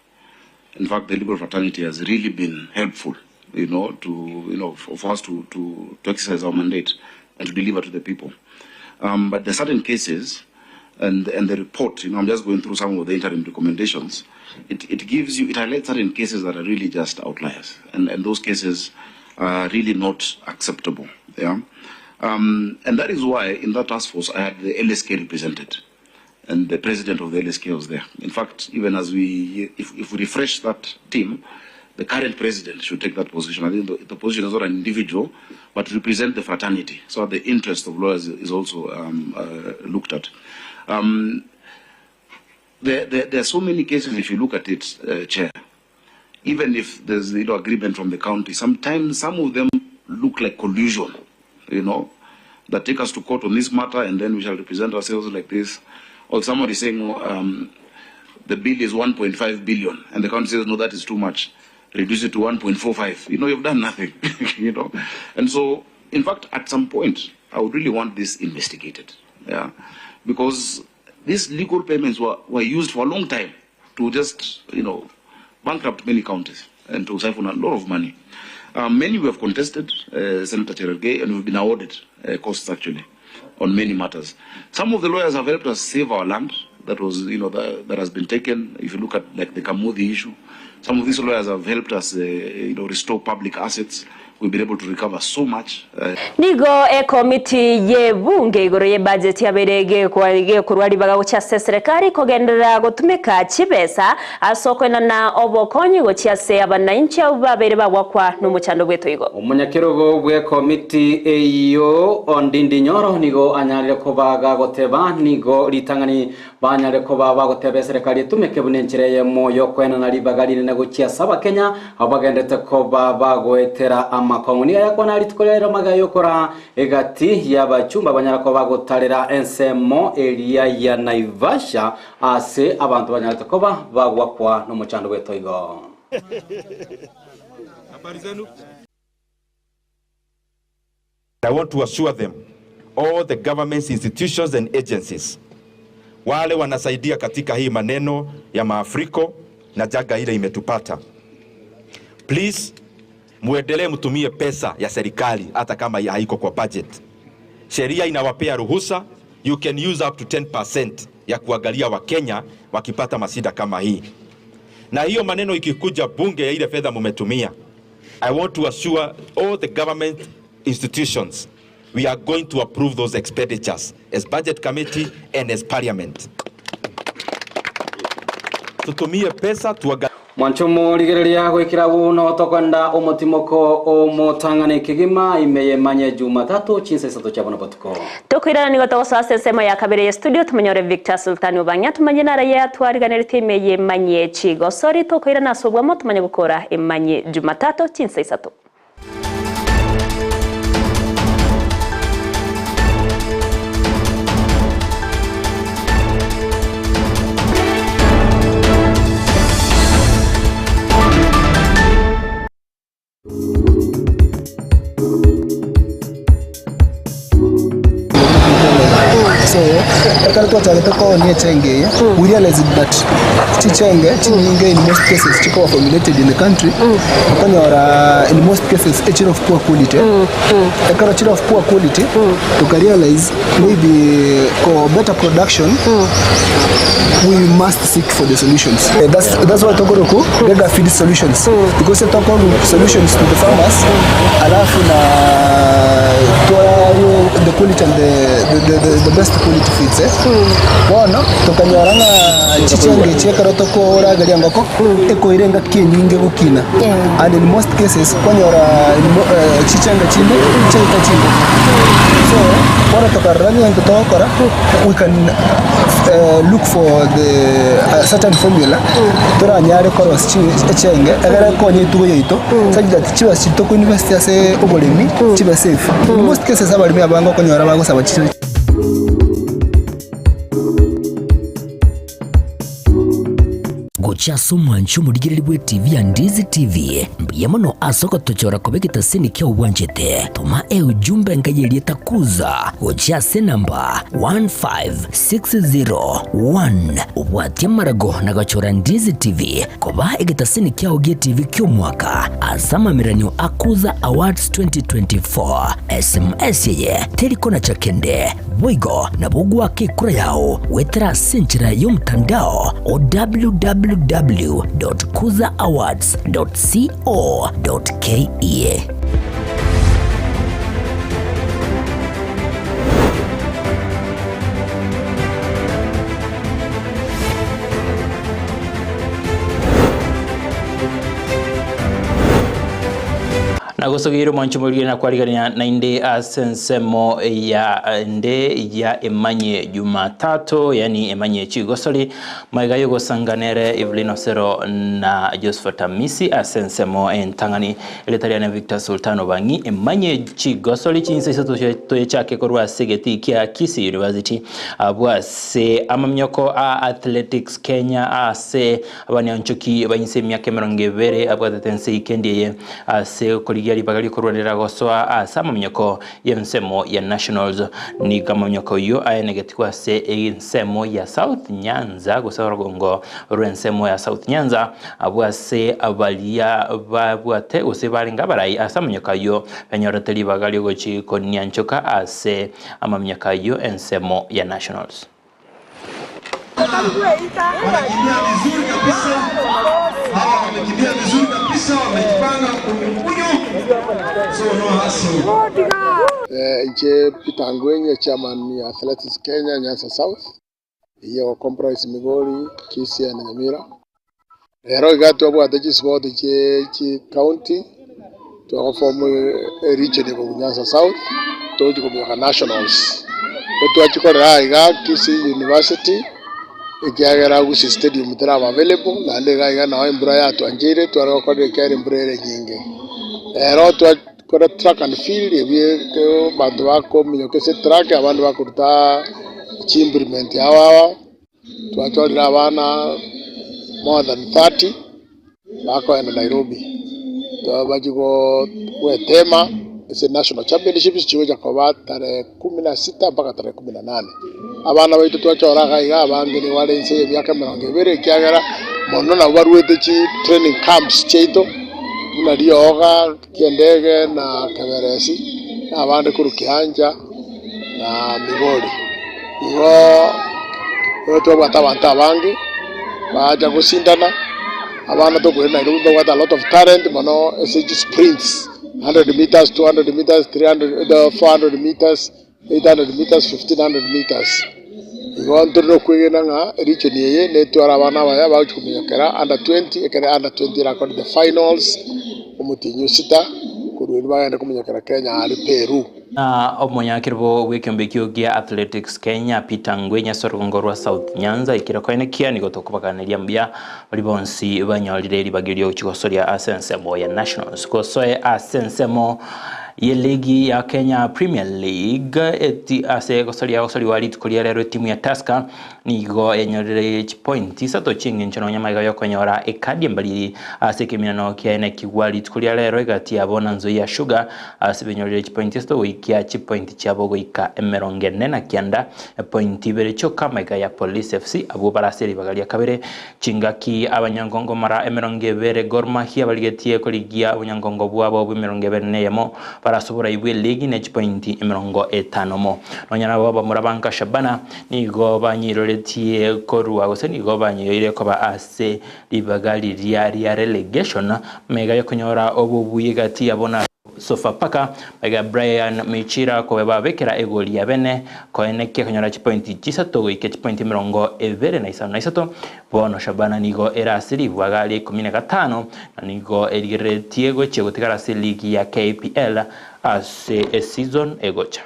Speaker 6: In fact, the legal fraternity has really been helpful, you know, to, you know, for, for us to, to, to exercise our mandate and to deliver to the people. Um, but there are certain cases, and, and the report, you know, I'm just going through some of the interim recommendations. It, it gives you, it highlights certain cases that are really just outliers, and, and those cases are really not acceptable. Yeah. Um, and that is why in that task force I had the LSK represented and the president of the LSK was there. In fact, even as we, if, if we refresh that team, the current president should take that position. I think the, the position is not an individual, but represent the fraternity. So the interest of lawyers is also um, uh, looked at. Um, there, there, there are so many cases, if you look at it, uh, Chair, even if there's you know, agreement from the county, sometimes some of them look like collusion, you know, that take us to court on this matter and then we shall represent ourselves like this. Or somebody saying um, the bill is 1.5 billion and the county says, no, that is too much. Reduce it to 1.45. You know, you've done nothing, you know. And so, in fact, at some point, I would really want this investigated, yeah, because these legal payments were, were used for a long time to just, you know, bankrupt many counties and to siphon a lot of money. Um, many we have contested, uh, Senator Cherargei, and we've been awarded uh, costs actually on many matters. Some of the lawyers have helped us save our land that was, you know, that, that has been taken. If you look at like the Kamuthi issue, some of these lawyers have helped us, uh, you know, restore public assets. We've been able to recover so much. Uh,
Speaker 1: Nigo ekomiti y'ebunge igoro y'ebudget yabeire gekorwa ribaga gochia ase eserekari kogenderera gotumeka chibesa ase okoenana obokonyi gochia ase abananchi abwo babeire bagwakwa nomochando bw'etoigo.
Speaker 2: Omonyakerogo bw'ekomiti eyio Ondindi Nyoro nigo anyarire koba gagoteba nigo ritang'ani Banyare koba bagoteba eserekari etumeke buna enchera eyemo y'okoenana ribaga rinene gochia ase Abakenya abwo bagenderete koba bagoetera amakong'u. Nigo ayakwana rituko ria rero magega y'okora egati y'abachumba banyara koba bagotarera ensemo eria ya Naivasha ase abanto banyarete koba bagwakwa nomochando bw'etoigo.
Speaker 7: I want to assure them all the government's institutions and agencies wale wanasaidia katika hii maneno ya maafriko na jaga ile imetupata, please muendelee mtumie pesa ya serikali hata kama haiko kwa budget. Sheria inawapea ruhusa, you can use up to 10% ya kuangalia Wakenya wakipata masida kama hii, na hiyo maneno ikikuja bunge ya ile fedha mumetumia I want to assure all the government institutions we are going to approve those expenditures as budget committee and as parliament. Tutumie pesa tuangalie
Speaker 2: Mwancho rigereria gwikira buno tokwenda omotimoko omotang'ani kegima ime yemanye Jumatatu chinsa isato chia bono botuko.
Speaker 1: Tokoirana nigo togosoa ase ensemo ya kabere ya studio tumonyore Victor Sultani Obang'ia tumanye naraye atwariganerete ime yemanye chigosori tokoirana ase obwamo tumanye gokora emanye Jumatatu chinsa isato.
Speaker 15: So ekero twachagete koonia echenge eye, we realized that chichenge chinyinge in most cases chikoba formulated in the country, okonyora in most cases echire of poor quality. Ekero chire of poor quality, toka realize maybe for better production we must seek for the solutions. Eh, that's, that's why tokoroku Rega Feed Solutions because tokoru solutions to the farmers alafu na twa value the quality and the, the, the, the best quality feeds eh. Bono tokanyora ng'a chichenge echi ekero tokorageria engoko ekoira engaki enyinge gokina and in most cases kwanyora in mo- eh, chichenge chinde chiaita chingoko. So bono tokarora ng'a egento togokora we can look for the a certain formula toranyare korosia chi echenge egere ekonye etugo yaito such that chibesa chiria tokoinvest ase oboremi chibe safe. In most cases abaremi abange okonyora bagosaba chi.
Speaker 16: Gochia ase omwancho omorigereria bw'etibi ya Ndizi TV, mbuya mono ase ogotochora koba egetaseni kiao bwanchete. Toma eujumbe enka y'erieta Kuza gochia ase enamba 15601 obwatie amarago na gochora Ndizi TV koba egetaseni kiao gi'etibi ki'omwaka ase amameranio a Kuza Awards 2024. SMS eye teri konacha kende. Boigo nabo ogoaka ekura yao goetera ase enchera y'omotandao o www.kuzaawards.co.ke.
Speaker 11: Nagosogeire omwancho morigere na kwarigania naende ase ensemo ya nde ya emanye Jumatatu, yani emanye chigosori, maiga yogosanga nere Evelyn Osero na Josephat Amisi ase ensemo entang'ani. Erieta riane Victor Sultan Obang'i, emanye chigosori chinsa isato toyechake korwa ase egetii kia Kisii University abwo ase amaminyoko a Athletics Kenya ase Abanyanchoki ba inse emiaka emerongo ebere abwatete ense eikendi eye ase okorigia ribaga ri'okorwanera gosoa ase amaminyoko y'ensemo ya Nationals. Nigo amaminyoko ayio aenegetigwe ase ensemo ya South Nyanza gose orogongo rw'ensemo ya South Nyanza abwo ase baria babwate gose barenge abarai ase amaminyoko ayio benyorete ribaga riogochi konianchoka ase amaminyoko ayio ensemo ya Nationals.
Speaker 12: Wanakimbia vizuri kabisa, hawa wamekimbia vizuri kabisa, wamejipanga kunyu, so no hustle.
Speaker 13: Inche Peter Ngwenya, chairman ya Athletics Kenya Nyanza South, eyio ego comprise Migori, Kisii and Nyamira. Rero iga twabwate chisport chie chicounty, twagoform eregion eye Nyanza South, togochia kominyoka nationals. Nigo twachikorera aiga Kisii University, ekiagera Gusii Stadium teraba available, naende iga iga nao embura yatwancheire tware gokorera ekiagera embura ere enyinge. Rero twakora track and field ebio abanto bakominyoka ase etrack, abande bakoruta chiimplement ao ao. Twachorire abana more than 30 bakoenda Nairobi bachie goetema ase national championships chigocha koba tarehe kumi na sita mpaka tarehe kumi na nane. Abana baito twachora iga iga abange nigo bare inse ya emiaka emerongo ebere ekiagera mono nabo barwete chi training camps chiaito buna rioga, kiendege na keberesi na abande korwa kianja. na Migori. Igo nigo twabwate abanto abange bacha gosindana, abana tokoira Nairobi mbabwate a lot of talent mono ase chisprints, 100 metres, 200 metres, 300, 400 metres, 800 metres, 1500 metres. Igo ntore na okwegena ng'a region eye netware abana abaya bagochia kominyokera under 20 ekere under 20 erakore the finals omotienyi o sita korwa erio bagende kominyokera Kenya aria Peru.
Speaker 11: Na omonyakerogo bw'ekeombe ekio gia Athletics Kenya Peter Ngwenya ase orogongo rwa South Nyanza ekero koenekia nigo tokobaganeria mbuya baria bonsi banyorire ribaga erio gochia gosoria ase ensemo ya Nationals. Gosoe ase ensemo ye ligi ya Kenya Premier League eti ase gosoria gosoriwa rituko ria rero etimu ya Tusker Nigo yanyorire chipointi isato chi'engencho nonya magega y'okonyora ekadi embariri ase ekeminano kiaye nekigwa rituko ria rero egati yabo na Nzoia Sugar ase benyorire chipointi isato goikia chipointi chiabo goika emerongo ene na kianda epointi ibere chioka magega ya Police FC abwo bare ase ribaga ria kabere chingaki abanyangongo mara emerongo ebere Gor Mahia barigetie korigia obonyangongo bwabo bw'emerongo ebere na eyemo bare ase oborai bw'eligi ne chipointi emerongo etano mo nonya nabo bamura banka Shabana Nigo banyiroretie korwa gose nigo banyiyoire koba ase ribaga riria ria relegation, magega y'okonyora obobuya egati yabo na. Sofapaka baiga Brian Michira kobabekera egoli ya bene koenekia konyora chipointi chisato goika chipointi 25. Bono Shabana nigo ere ase ribaga ria 15 na nigo erigereretie gochia gotigara ase ligi ya KPL ase eseason egocha.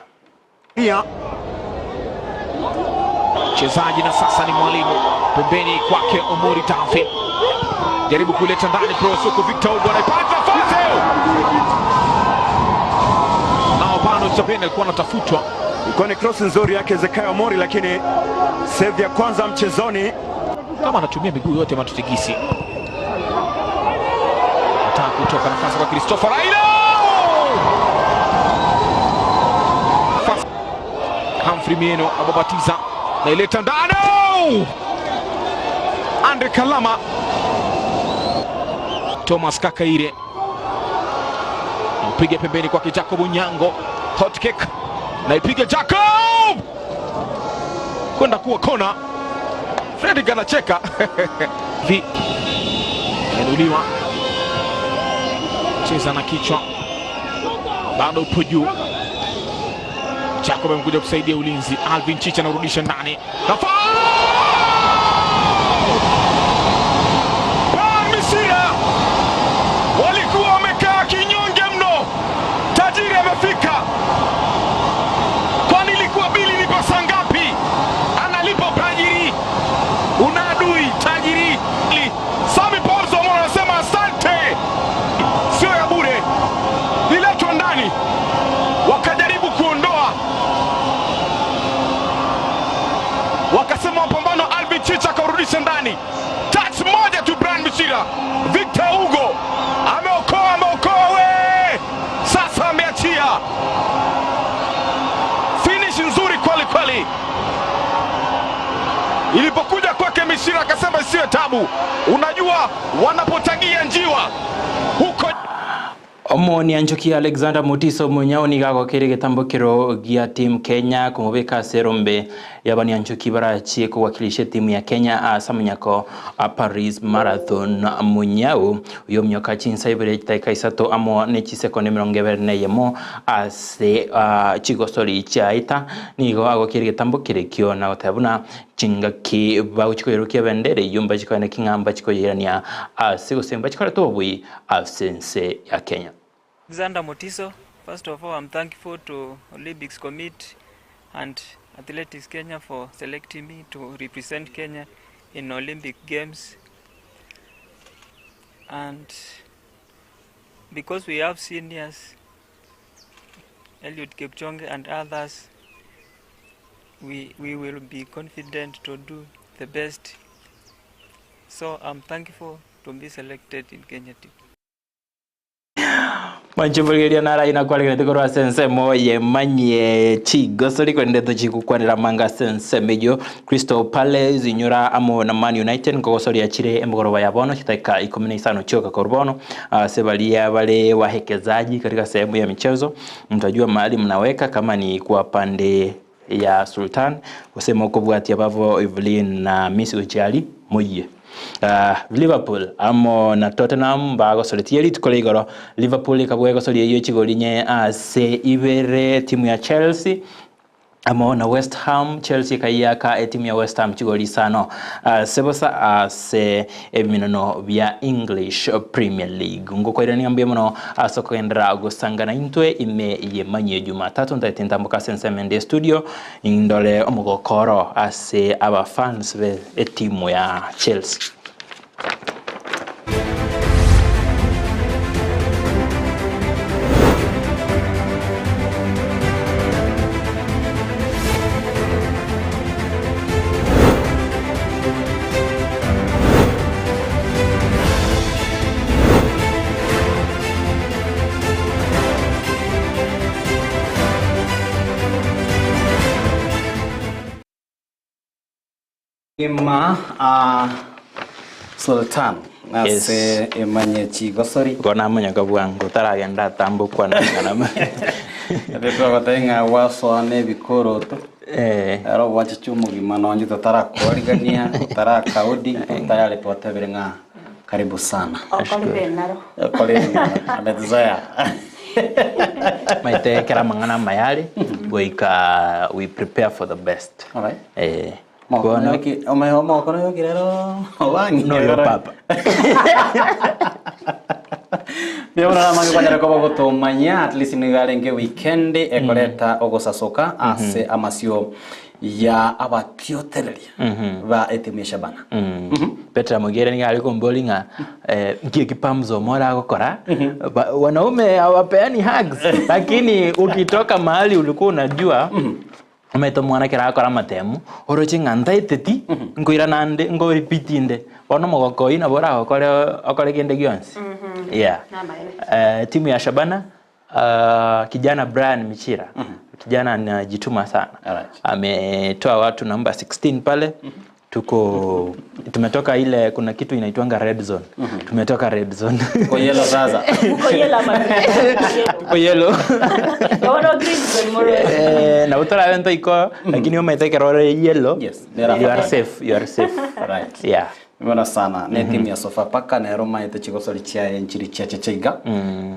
Speaker 4: Mchezaji na sasa ni mwalimu pembeni kwake Omori David, jaribu kuleta ndani cross huku Victor Hugo anaipata nafasi nao bado Chabene alikuwa anatafutwa.
Speaker 10: Ilikuwa ni cross nzuri yake Zakayo Omori, lakini save ya kwanza mchezoni
Speaker 4: kama anatumia miguu yote Matutigisi anataka kutoka nafasi kwa Christopher Raila Nafasi. Humphrey Mieno ababatiza na ileta ndani Andre Kalama Thomas Kakaire naupiga pembeni kwake Jacob Nyango, hot kick naipiga Jacob kwenda kuwa kona. Fredrick anacheka vi inuliwa cheza na kichwa, bado upo juu. Jacob amekuja kusaidia ulinzi. Alvin Chicha anarudisha ndani, nafasi
Speaker 10: Misira walikuwa wamekaa kinyonge mno, tajiri amefika. Kwani ilikuwa bili ni pesa ngapi? Analipa tajiri, una adui tajiri. Sami Paul Omoro anasema asante, sio ya bure, iletwa ndani, wakajaribu kuondoa, wakasema mapambano. Alvin Chicha akarudisha ndani, touch moja tu, Brian Mishira. Victor Hugo ameokoa, ameokoa we, sasa ameachia finish nzuri kweli kweli. Ilipokuja kwake Mishira akasema isiwe tabu, unajua wanapotagia njiwa huko
Speaker 11: Omoni Anjoki Alexander Mutiso Munyao nigagokire gitambukiro gia team Kenya kumubika ase erombe yabani Anjoki barachie kuwakilisha timu ya Kenya ase amanyako a Paris Marathon. Munyao uyo mnyoka chinsa ibere chitaika isato amo ne chisekondi 21 ase chigosori chiaita nigo agokire gitambukire kio na goteba buna chingaki bagochikoirokia bendere eywo mbachikoene king'amba chikoyerania ase gose mbachikorete obobui ase ense ya Kenya.
Speaker 14: Alexander Mutiso, first of all, I'm thankful to Olympics Committee and Athletics Kenya for selecting me to represent Kenya in Olympic Games. And because we have seniors, Eliud Kipchoge and others, we will be confident to do the best. So I'm thankful to be selected in Kenya team.
Speaker 11: Manchiburigeria nara inakwaregerete korwa ase ensemo yemanyie chigosori korende tochigokwanera manga ase ensemo eywo Crystal Palace inyora amo na Man United nkogosoria chire emogoroba ya bono chidakika 15 chioka korwa bono ase baria bare wahekezaji katika sehemu ya michezo mtajua mahali mnaweka kama ni kwa pande ya Sultan kusema ukobwatia bavo Evelyn na Miss Ujali moyie. Liverpool amo na Tottenham bagosoretie rituko ria igoro Liverpool ikabua egosoria eywo chigori nye ase ibere timu ya Chelsea amo na West Ham. Chelsea ikaiaka etimu ya West Ham chigori isano ase bosa ase ebiminono bia English Premier League. Ngokoirania mbuya mono ase okogendera gosangana intwe ime yemanyie Jumatatu ntaete ntamboka ase ensemo ende studio indore omogokoro ase abafans be etimu ya Chelsea.
Speaker 2: Ima Sultan ase emanye chigosori
Speaker 11: Kona amanyoka bwango taragenda atambokwa nang'ana.
Speaker 2: Twagotebia ng'a gwasoa na ebikoroto ero gwachicha omogima nonye totarakoarigania totarakaudi tayari twatebire ng'a karibu sana.
Speaker 1: Okorire naro.
Speaker 2: Okorire naro. Ametuzoea.
Speaker 11: Maete ekero amang'ana amaya are, goika we prepare for the best. Eh, bono
Speaker 2: Omokoro yoki rero obangi.
Speaker 11: Noyo papa.
Speaker 2: Ndiabona amange kwanyara koba gotomanya at least nigo arenge weekend ekoreta ogosasoka ase amasio ya abatiotereria ba etimu ya Shabana.
Speaker 11: Petra Mogere nigo are kombori ng'a eh, nki eki Pamzo Omoro agokora Ba- wanaume hawapeani hugs lakini ukitoka mahali ulikuwa unajua omanyete omwana ekero agokora amatemu oroche ng'a ntaeteti nkoirana nde nkoripiti inde bono omogoko oyio nabo oragokore okore kende gionsi yeah. Eh, timu ya Shabana kijana Brian Michira kijana anajituma sana ametoa watu namba 16 pale tuko tumetoka ile kuna kitu inaitwanga red zone tumetoka red zone
Speaker 2: Tuko yellow sasa.
Speaker 1: Uko yellow ama green?
Speaker 11: tuko yellow
Speaker 1: Yaona green zone more.
Speaker 11: eh, na utorabe ntoiko lakini umaite ekero ore yellow you are safe you are safe
Speaker 2: right
Speaker 11: yeah
Speaker 2: Mbona sana ne timu ya Sofapaka nero maete chigosori chia nchiri chia chechaiga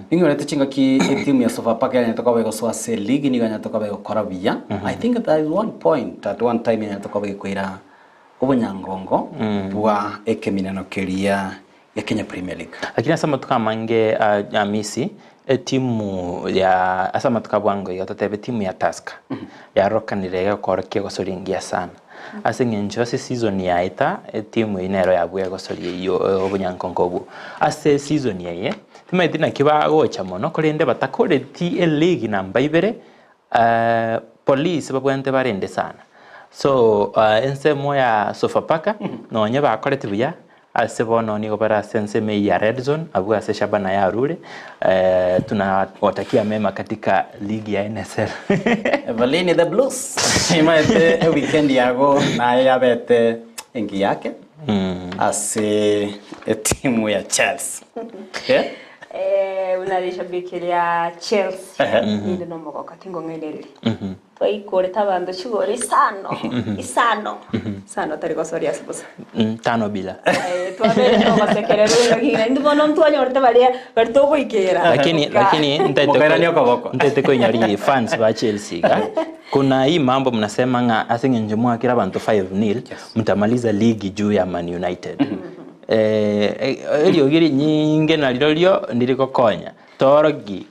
Speaker 2: ingorete chingaki etimu ya Sofapaka yanyatoka begosoa ase league nigo yanyatoka begokora buya I think there is one point at one time yanyatoka begokoira obonyangongo bwa ekeminano keria ya Kenya Premier League
Speaker 11: lakini ase amatuko amange uh, amisi etimu ya ase amatuko abwango iga totebe etimu ya Tusker yarokanire egekoro kia egosoria engiya sana ase eng'encho ase season yaeta etimu eyio nero yabua egosoria eyio eh, obonyankonko obwo ase season eye timaeti naki bagocha mono korende batakoreti eleague namba ibere eh, police babwenerete barende sana so uh, ensemo ya Sofapaka nonye bakoreti buya ase bono nigo bare ase ensemo eyio ya red zone abwo ase Shabana yarure eh, tunawatakia mema katika ligi ya NSL
Speaker 2: Evelyn the Blues imaete weekend yago naye yabete engi yake ase etimu ya Chelsea yeah?
Speaker 1: Eh, unarishabiki rya Chelsea.
Speaker 2: Ehe.
Speaker 1: Ninde no mogoka tingong'enereri. Twaikorete abanto chigoro isano. Isano. Isano tari gosoria ase bosa.
Speaker 11: Tano bila
Speaker 1: Eh, twabere togosekererwa ng'ina ndi bono ntwanyorete baria bari togoikera.
Speaker 11: lakini lakini ntaete koinyori fans ba Chelsea ga kuna hii mambo mnasema ng'a ase ng'encho mwakira abanto 5 nil mtamaliza ligi juu ya Man United eh, eh, eriogi rinyinge narirorio ndirikokonya torogi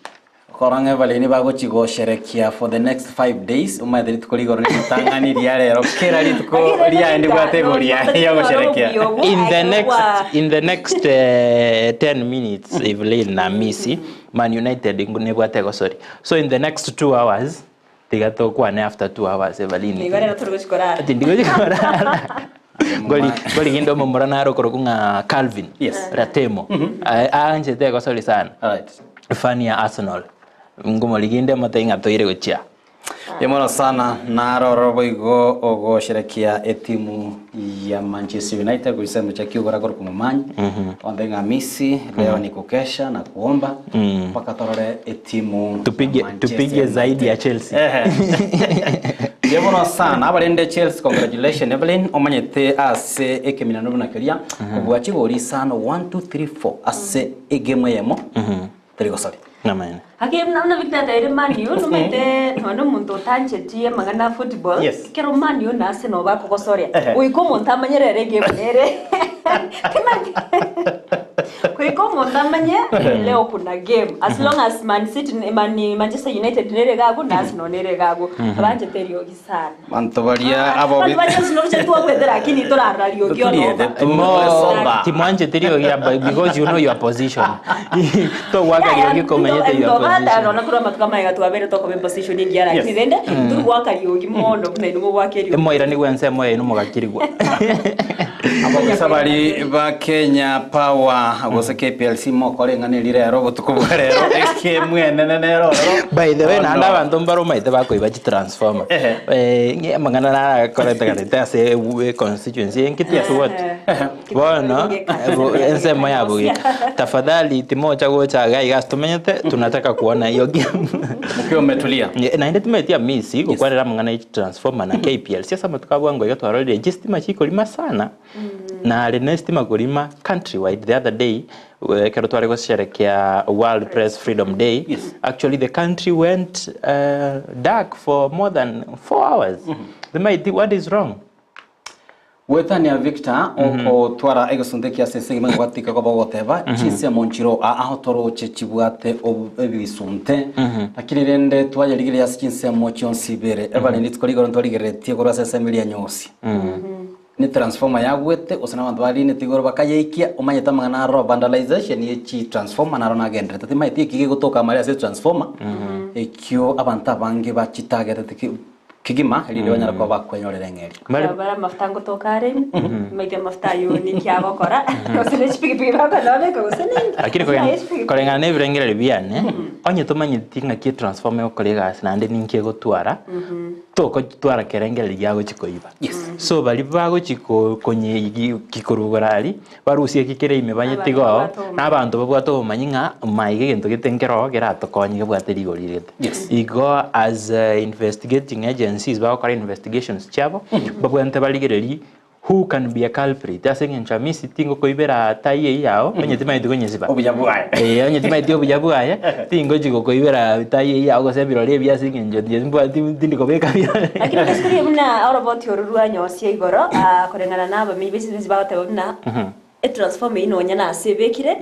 Speaker 2: koranga Evelyn bagochi gosherekia for the next 5 days umaete rituko rigoro ritang'ani ria rero kera rituko riaendi bwate igoria ya gosherekea
Speaker 11: in the next in the next 10 minutes Evelyn na Missy Man United nibwate gosori so in the next 2 hours tiga tokwane after 2 hours Evelyn
Speaker 1: Nigo rero turi gochikorara.
Speaker 11: ati ndigochikorara ngoli ngoli gindo momora naro koroku ng'a Calvin
Speaker 2: yes.
Speaker 11: Ratemo aanchete gosori sana
Speaker 2: right.
Speaker 11: fani ya Arsenal ngomoriginde mote ng'a toire gochia
Speaker 2: Yemono sana naroro boigo ogosherekia etimu ya Manchester United kuisema cha kiugora kor kumumanyi onthe ng'amisi leo ni kukesha na kuomba mpaka torore etimu
Speaker 11: tupige tupige zaidi ya Chelsea
Speaker 2: Yemono sana abarende Chelsea congratulations Evelyn omanyete ase ekeminano buna keria obwa chigori isano 1 2 3 4 ase egemu eyemo teri gosori
Speaker 11: namaene
Speaker 1: Haki namna Victor taire Man U numete nono muntu utanchetie mang'ana football
Speaker 2: Yes.
Speaker 1: kero Man U na Arsenal bakogosoria
Speaker 2: Ehe.
Speaker 1: goika omonto amanyerere game nere goika omonto amanye leo kuna game as long as Man City Man Manchester United nere gago na Arsenal nere gago abanchete eriogi sana
Speaker 2: banto baria abo
Speaker 1: Bantu ba Chelsea nobuche twabwete lakini torarora riogi onoba
Speaker 11: timwanchete riogi aba because you know your position togwaka riogi komenyete your position
Speaker 1: nona kurwa matuka maega twabere tokoba position ingiara
Speaker 11: Yes.
Speaker 1: lakini rende turwaka riogi mono buna inwe gwaka eriogi
Speaker 11: emoira nigwo ensemo yainu mogakirigwa
Speaker 2: abagisa bari ba Kenya Power gose KPLC mokoreng'aneri rero obotuko bwa rero ekemu enene nero ororo
Speaker 11: by the way
Speaker 2: Oh,
Speaker 11: naende
Speaker 2: no.
Speaker 11: abanto mbaromaete bakoiba chitransformer Eh, ng'e- amang'ana narakorete karete ase eh, constituency enkiti ase what bono ensemo yabo gika tafadhali timocha gocha gai gas tumenyete tunataka kuona hiyo game
Speaker 2: mkiwa umetulia
Speaker 11: naende tumetia misi gukwarera amang'ana ya transformer na KPLC ase amatuko abwango iga twarorire chistima chikorima sana na are na estima korima countrywide the other day Ekero tware gosherekea World Press Freedom Day, actually the country went dark for more than 4 hours. They what is wrong?
Speaker 2: Gwetania Victor okotwara egesunte kia sese gima gwatika koba goteba chinsemo nchiro aho toroche chibwate ebisunte, lakini rende twayerigereria ase chinsemo chionsi ibere ebarindi tikorigoro ntwarigereretie korwa ase ensemo eria nyosi ni transformer yagwete gose na abanto barinete igoro bakayeikia omanyete amang'ana aro vandalization ye chi transformer naro nagenderete timaeti eki gegotoka amare ase transformer ekio abanto abange bachitagetete kigima erinde banyara kuba bakwenyorera eng'eri.
Speaker 1: Bara mafuta ngotoka are maite mafuta ayo nikiagokora gose ne chipikipiki bakonobeka gose ninki.
Speaker 11: Lakini koreng'ana na ebirengereri biane, onye tomanyeti ng'aki transformer egokora egasi naende ninki egotwara, tokotwara kerengereri giagochi koiba. So bari bagochi konye kikorugora ari barusie kikere ime banyetigo na abanto babwate obomanyi ng'a maiga egento gete nkero geratokonye gebwate rigori gete. Igo as investigating agencies bagokora investigations chiabo, babwate barigereri who can be a culprit ase eng'encho amisi tingokoibera tai eyio yao onye timaeti konyesiba.
Speaker 2: Obuya bwaye.
Speaker 11: Eh, onye timaeti obuya bwaye tingochi gokoibera tai eyio yao gose ebirori ebi ase eng'encho tindi kobeka birore.
Speaker 1: Lakini gusikuria buna oroboti oru rwa nyosia igoro koreng'ana na abamenyi b'esibisi bagoteba buna etransformer eye nonya nase ebekire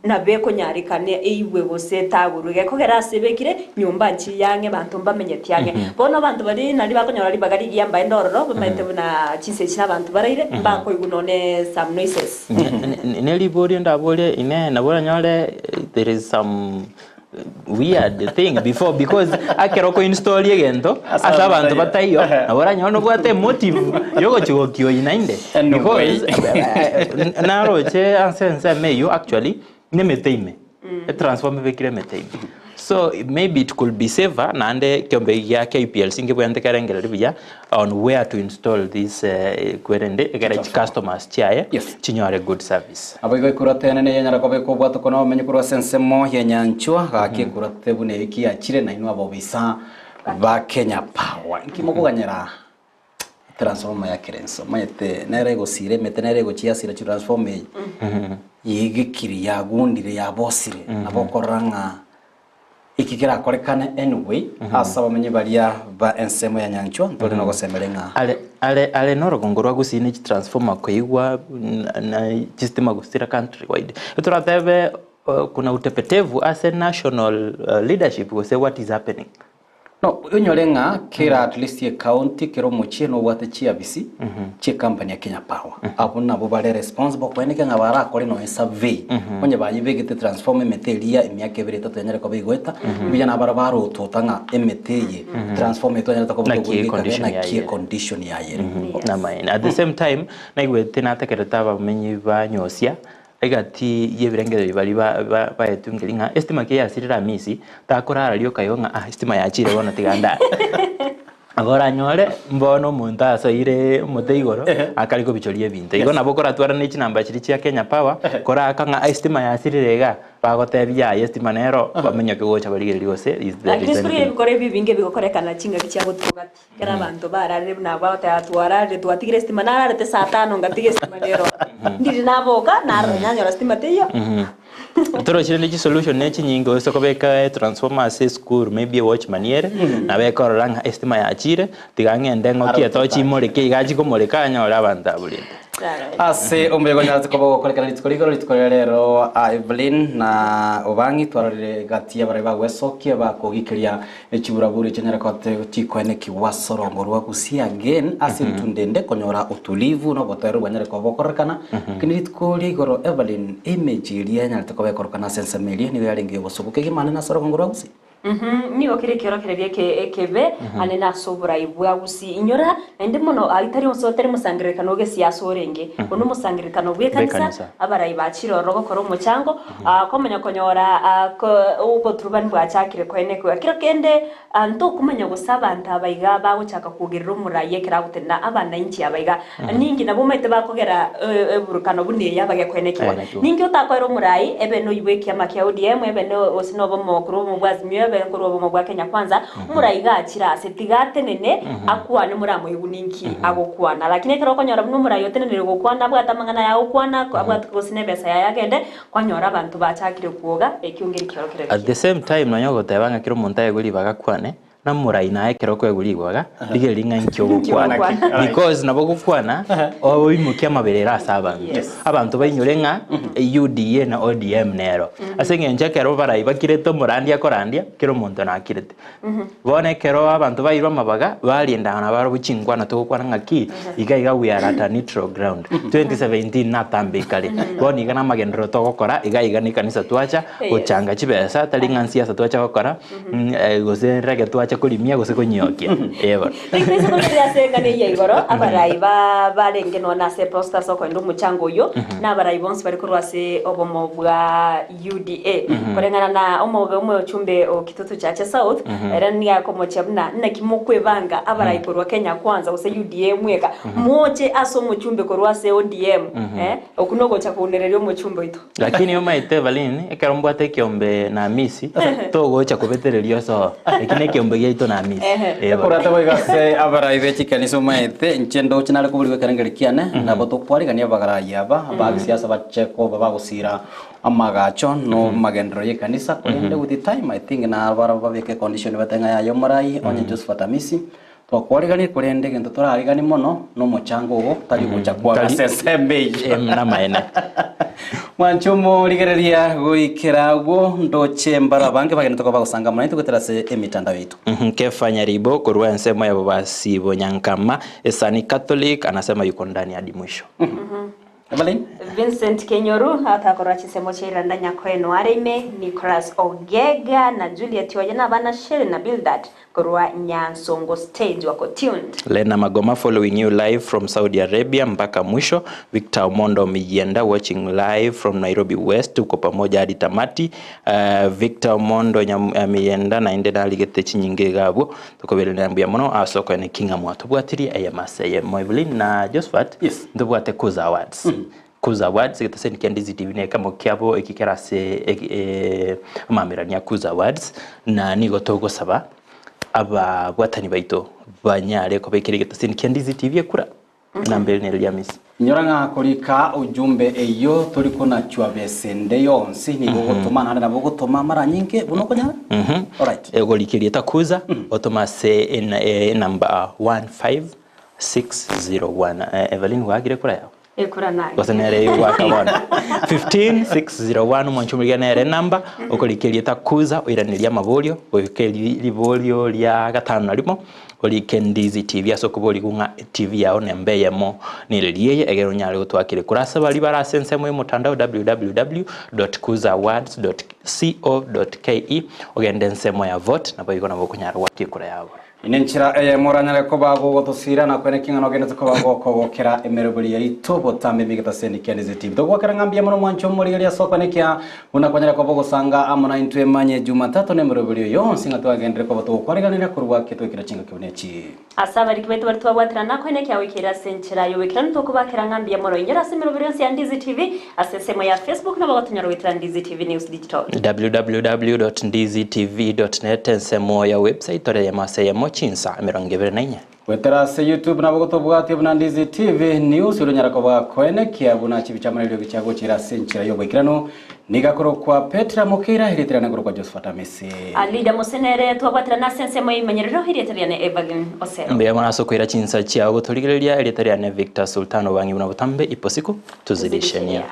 Speaker 1: nabo ekonyarikana eigwe gose etagurwe gekogera ase ebekire nyomba nchi yang'e banto mbamenyeti ang'e. Bono abanto bari nari bakonyora ribaga rigiya mbaende ororo bamaete buna chinsa echi na abanto baraire mbakoigwa nonye some noises.
Speaker 11: Neriborio ndaborie ine nabo oranyore there is some weird thing before, because akero koinstall egento ase abanto bataiyo nabo oranyore nobwate motive yogochi nainde, because naroche ase ensemo eywo actually nemete ime etransformer ebekire emete ime, so maybe it could be safer naende kiombe gia KPLC nkebwente kerengereri buya on where to install this kwerende ekere customers chiaye chinyore good service.
Speaker 2: Abo igo ekurate nene yenyara koba ekobwata kona omenye korwa ase ensemo ya nyanchwa gaki ekurate buna eki yachire na inwe abobisa ba Kenya Power nkimokoganyera transformer ya kerenso mayete nere egosira emete nere egochiasira transformer eye yegekiri yagundire yabosire nabo okorora ng'a iki kerakorekane. Anyway, ase abamenyi baria ba ensemo ya nyanchwa ntore nogosemere ng'a
Speaker 11: ale ale ale norogongo rwa gusii ni transformer koigwa na chistima gusira country wide turatebe kuna utepetevu ase national leadership gose what is happening?
Speaker 2: No onyore ng'a kera at least e county kera omochie nobwate chiabisi chie company ya Kenya Power, abo nabo bare responsible kweneke ng'a barakore no survey onye bayibegete transformer emete eria emiaka ebere etato yanyare koba igoeta mbuya nabara barotota ng'a emete eye transformer etwanyarete koba
Speaker 11: Naki
Speaker 2: togoigeka
Speaker 11: condition
Speaker 2: naki
Speaker 11: yaye.
Speaker 2: Condition yayere.
Speaker 11: Namaene at the same time naigwete natekerete abamenyi banyosia egati yebirengererio bari baetungeri ng'a estima ke yasirire amisi takorara riokaigwa ng'a ah, estima yachire bono tigandare abo oranyore mbono omonto asoire omote igoro akari kobichoria ebinto igo nabo koratwara ne chinamba chiri chia Kenya Power koraka ng'a estima yasirire iga bagotebia aye estima nero bamenyoke gocha barigereria gose is there
Speaker 1: Lakini
Speaker 11: is
Speaker 1: sikuri
Speaker 11: anything.
Speaker 1: ebikoro ebi binge bigokorekana chingaki chia gotugati kera abanto bararire buna bagoteba twararire twatigire estima nararete saa tano ngatiga estima rero ndiri naboka narora nyanyora stima teiyo.
Speaker 11: Torochire ne solution ne chinyinge ose kobeka transformer ase school, maybe a watchman ere nabekorora ng'a estima yachire tiga ng'ende ng'okie tochi imoreke iga chikomoreka anyore abanto aburete.
Speaker 2: Ase omuyego nyarate koba gokorekana rituko rigoro rituko ria rero Evelyn na Obangi twarorire gati y'abarai bagwesokia bakogikeria echiburaburi chianyara kote chikoenekiwa sorongo rwa Gusii again ase ntundende konyora utulivu na obotoeru bwanyare koba bokorekana. Lakini rituko ria igoro, Evelyn, image eria yanyarete koba ekorekana ase ensemo eria nigo yarenge obosuku kegimane na sorongo rwa Gusii.
Speaker 1: Nigo kere ekiorokereria ekebe ane nase oborai bwa Gusii inyora naende mono aitari onse otari mosangererekano ogesiasa orenge ono omosangererekano bw'ekanisa.
Speaker 11: Bw'ekanisa.
Speaker 1: Abarai bachire ororo gokora omochango komanya konyora oboturubani bwachakire koenekwa kero kende ntokomanya gose abanto abaiga bagochaka kuogerera omorai ekero agotenda abananchi abaiga ningi nabo maete bakogera eburukano buna eye abagekoenekiwa.
Speaker 11: Koenekiwa.
Speaker 1: Ningi otakoera omorai ebe noibwe ekiama kia ODM ebe no gose nobo omokuru omobwazimio ebe. korwa obomo bwa Kenya Kwanza, omorai iga achire ase tiga atenene akwane moramoigwe ninki agokwana. Lakini ekero okonyora buna omorai otenenire gokwana abwate amang'ana aye agokwana, abwate gose na ebesa yaye agende, kwanyora abanto bachakire kwoga, ekio nkeri kiorokererio
Speaker 11: At the
Speaker 1: kiaye.
Speaker 11: same time nonya ogoteba ng'a kera omonto aegwe ribaga akwane, Namorai naye ekero okoegwa rigwaga, rigereria ng'a inki ogokwana. Because nabo ogokwana, oimokie amaberero ase abanto. Abanto bainyore ng'a UDA na ODM nero. Ase eng'encho ekero barai bakirete omorandia akorandia, kera omonto nakirete. Bono ekero abanto bairwe amabaga, barenda nabarobwo chinkwana togokwana ng'aki, iga iga we are at a neutral ground. 2017 natambe kare. Bono iga namagenderero togokora, iga iga na ekanisa twacha, gochanga chibesa, tari ng'a nsiasa twacha gokora. Gose rege twacha korimia gose konyiokia. Ee bono.
Speaker 1: Toise koberia ase eng'ana eyio ya igoro, abarai ba barenge nonya ase eposta ase okoenda omochango oyio, na abarai bonsi bare korwa ase obomo bwa UDA. Koreng'ana na omobe omochumbe o Kitutu Chache South, ere nigo akomochia buna naki mokwebanga abarai korwa Kenya Kwanza gose UDA mweka, moche ase omochumbe korwa ase ODM, eh, okwo nogocha kounereria omochumbe oito.
Speaker 11: Lakini omaete Evelyn, ekero mbwate ekiombe na Hamisi, togocha kobetereria osoa. Eki nekiombe giaito na Hamisi. Ee bono.
Speaker 2: Ekorate boigo ase abarai be chikanisa omaete, inche ndoche nare koborigwa ekerengeri kiane, nabo tokwarigania abagarai aba ba gisiasa bache koba bagosira amagacho no magenderero y'ekanisa, korende with the time I think nabarabwo babeke econdition batebe ng'a yaya omorai onye Josephat Hamisi, Twakwariganie, korende egento torariganie mono nomochango ogo tari gocha kwaga ase ensemo eyio.
Speaker 11: Namaene.
Speaker 2: Mwanche omorigereria goikera agwo ndoche mbaro abange bagenderete koba bagosanga amo naintwe goetera ase emitandao yaito.
Speaker 11: Kefa Nyaribo korwa ensemo ya Bobasi Bonyankama, Esani Catholic, anasema yuko ndani hadi mwisho.
Speaker 2: Evelyn?
Speaker 1: Vincent Kenyoru atakorwa chinsemo chia Iranda Nyakoe are ime, Nicholas Ogega na Juliet Oye na abana Sherry na Bildad korwa Nyansongo stage wako tuned.
Speaker 11: Lena Magoma following you live from Saudi Arabia mpaka mwisho. Victor Omondo Mijienda watching live from Nairobi West, tuko pamoja hadi tamati. Uh, Victor Omondo Mijienda naende narigete chinyinga iga abwo tokoberera mbuya mono ase okoene king'a mwatobwatirie eyemo ase eyemo. Evelyn na Josephat
Speaker 2: Yes.
Speaker 11: ntobwate Kuza Awards. Kuza Awards egeteseni kia Ndizi TV nekemo kiabo eki kere ase amamerania a Kuza Awards na nigo togosaba ababwatani baito banyare kobekera egeteseni kia Ndizi TV ekura namba ere nere Riamisi.
Speaker 2: Inyora ng'a korika ujumbe eyio tori konachwa bese ende yonsi, nigo ogotoma naende nabo ogotoma mara nyinge buna okonyara. Alright.
Speaker 11: Ogorika erieta Kuza otome ase enamba 15601. Evelyn gwakire kura yao?
Speaker 1: Ekura naye.
Speaker 11: Gose nere eyio gwaka bono. 15601 omwancho omorigia nere enamba, okorika erieta Kuza oiranerie amaborio, goika riborio ria gatano na rimo, orike Ndizi TV ase okoborigwa ng'a eTV yao nemba eyemo nereri eye egere onyare gotwakera ekura ase baria bare ase ensemo y'omotandao www.kuzaawards.co.ke ogende ensemo ya vote naboigo nabo okonyara goaka ekura yabo.
Speaker 2: Nenchera eyemo oranyare koba gogotosiira na kwene king'ana ogenderete koba gokogokera emeroberi yaito botambe emigetaseni kia Ndizi TV. Togwakera ng'a mbuya mono mwanche omorigereria ase okwenekia buna kwanyare koba ogosanga amo naintwe emanye Jumatatu na emeroberi oyo yonsi ng'a twagenderere koba togokwariganera korwa ketwekera chingaki buna echi.
Speaker 1: Ase abariki baito baria twabwaterana kwenekia goikera ase enchera y'oboikeranu tokobakera ng'a mbuya mono. Inyora ase emeroberi yonsi ya Ndizi TV ase ensemo ya Facebook nabo gotonyora goetera Ndizi TV News Digital.
Speaker 11: www.ndizitv.net ensemo ya website ore eyemo ase eyemo chinsa 24.
Speaker 2: Goetera ase YouTube nabo gotobwatia buna Ndizi TV News oronyara koba koenekia buna chibicha amo neriogi chia gochira ase enchera y'oboikeranu. Nigo akorokwa Petra Mokeira, erieta riane nkorokwa Josephat Amisi.
Speaker 1: Alida Mose nere twabwaterana ase ensemo y'eimenyerero, erieta riane Evelyn Osero.
Speaker 11: Mbuya mono ase okoira chinsa chiao gotorigereria, erieta riane Victor Sultan Obang'i buna botambe ipo siku tuzidishenia.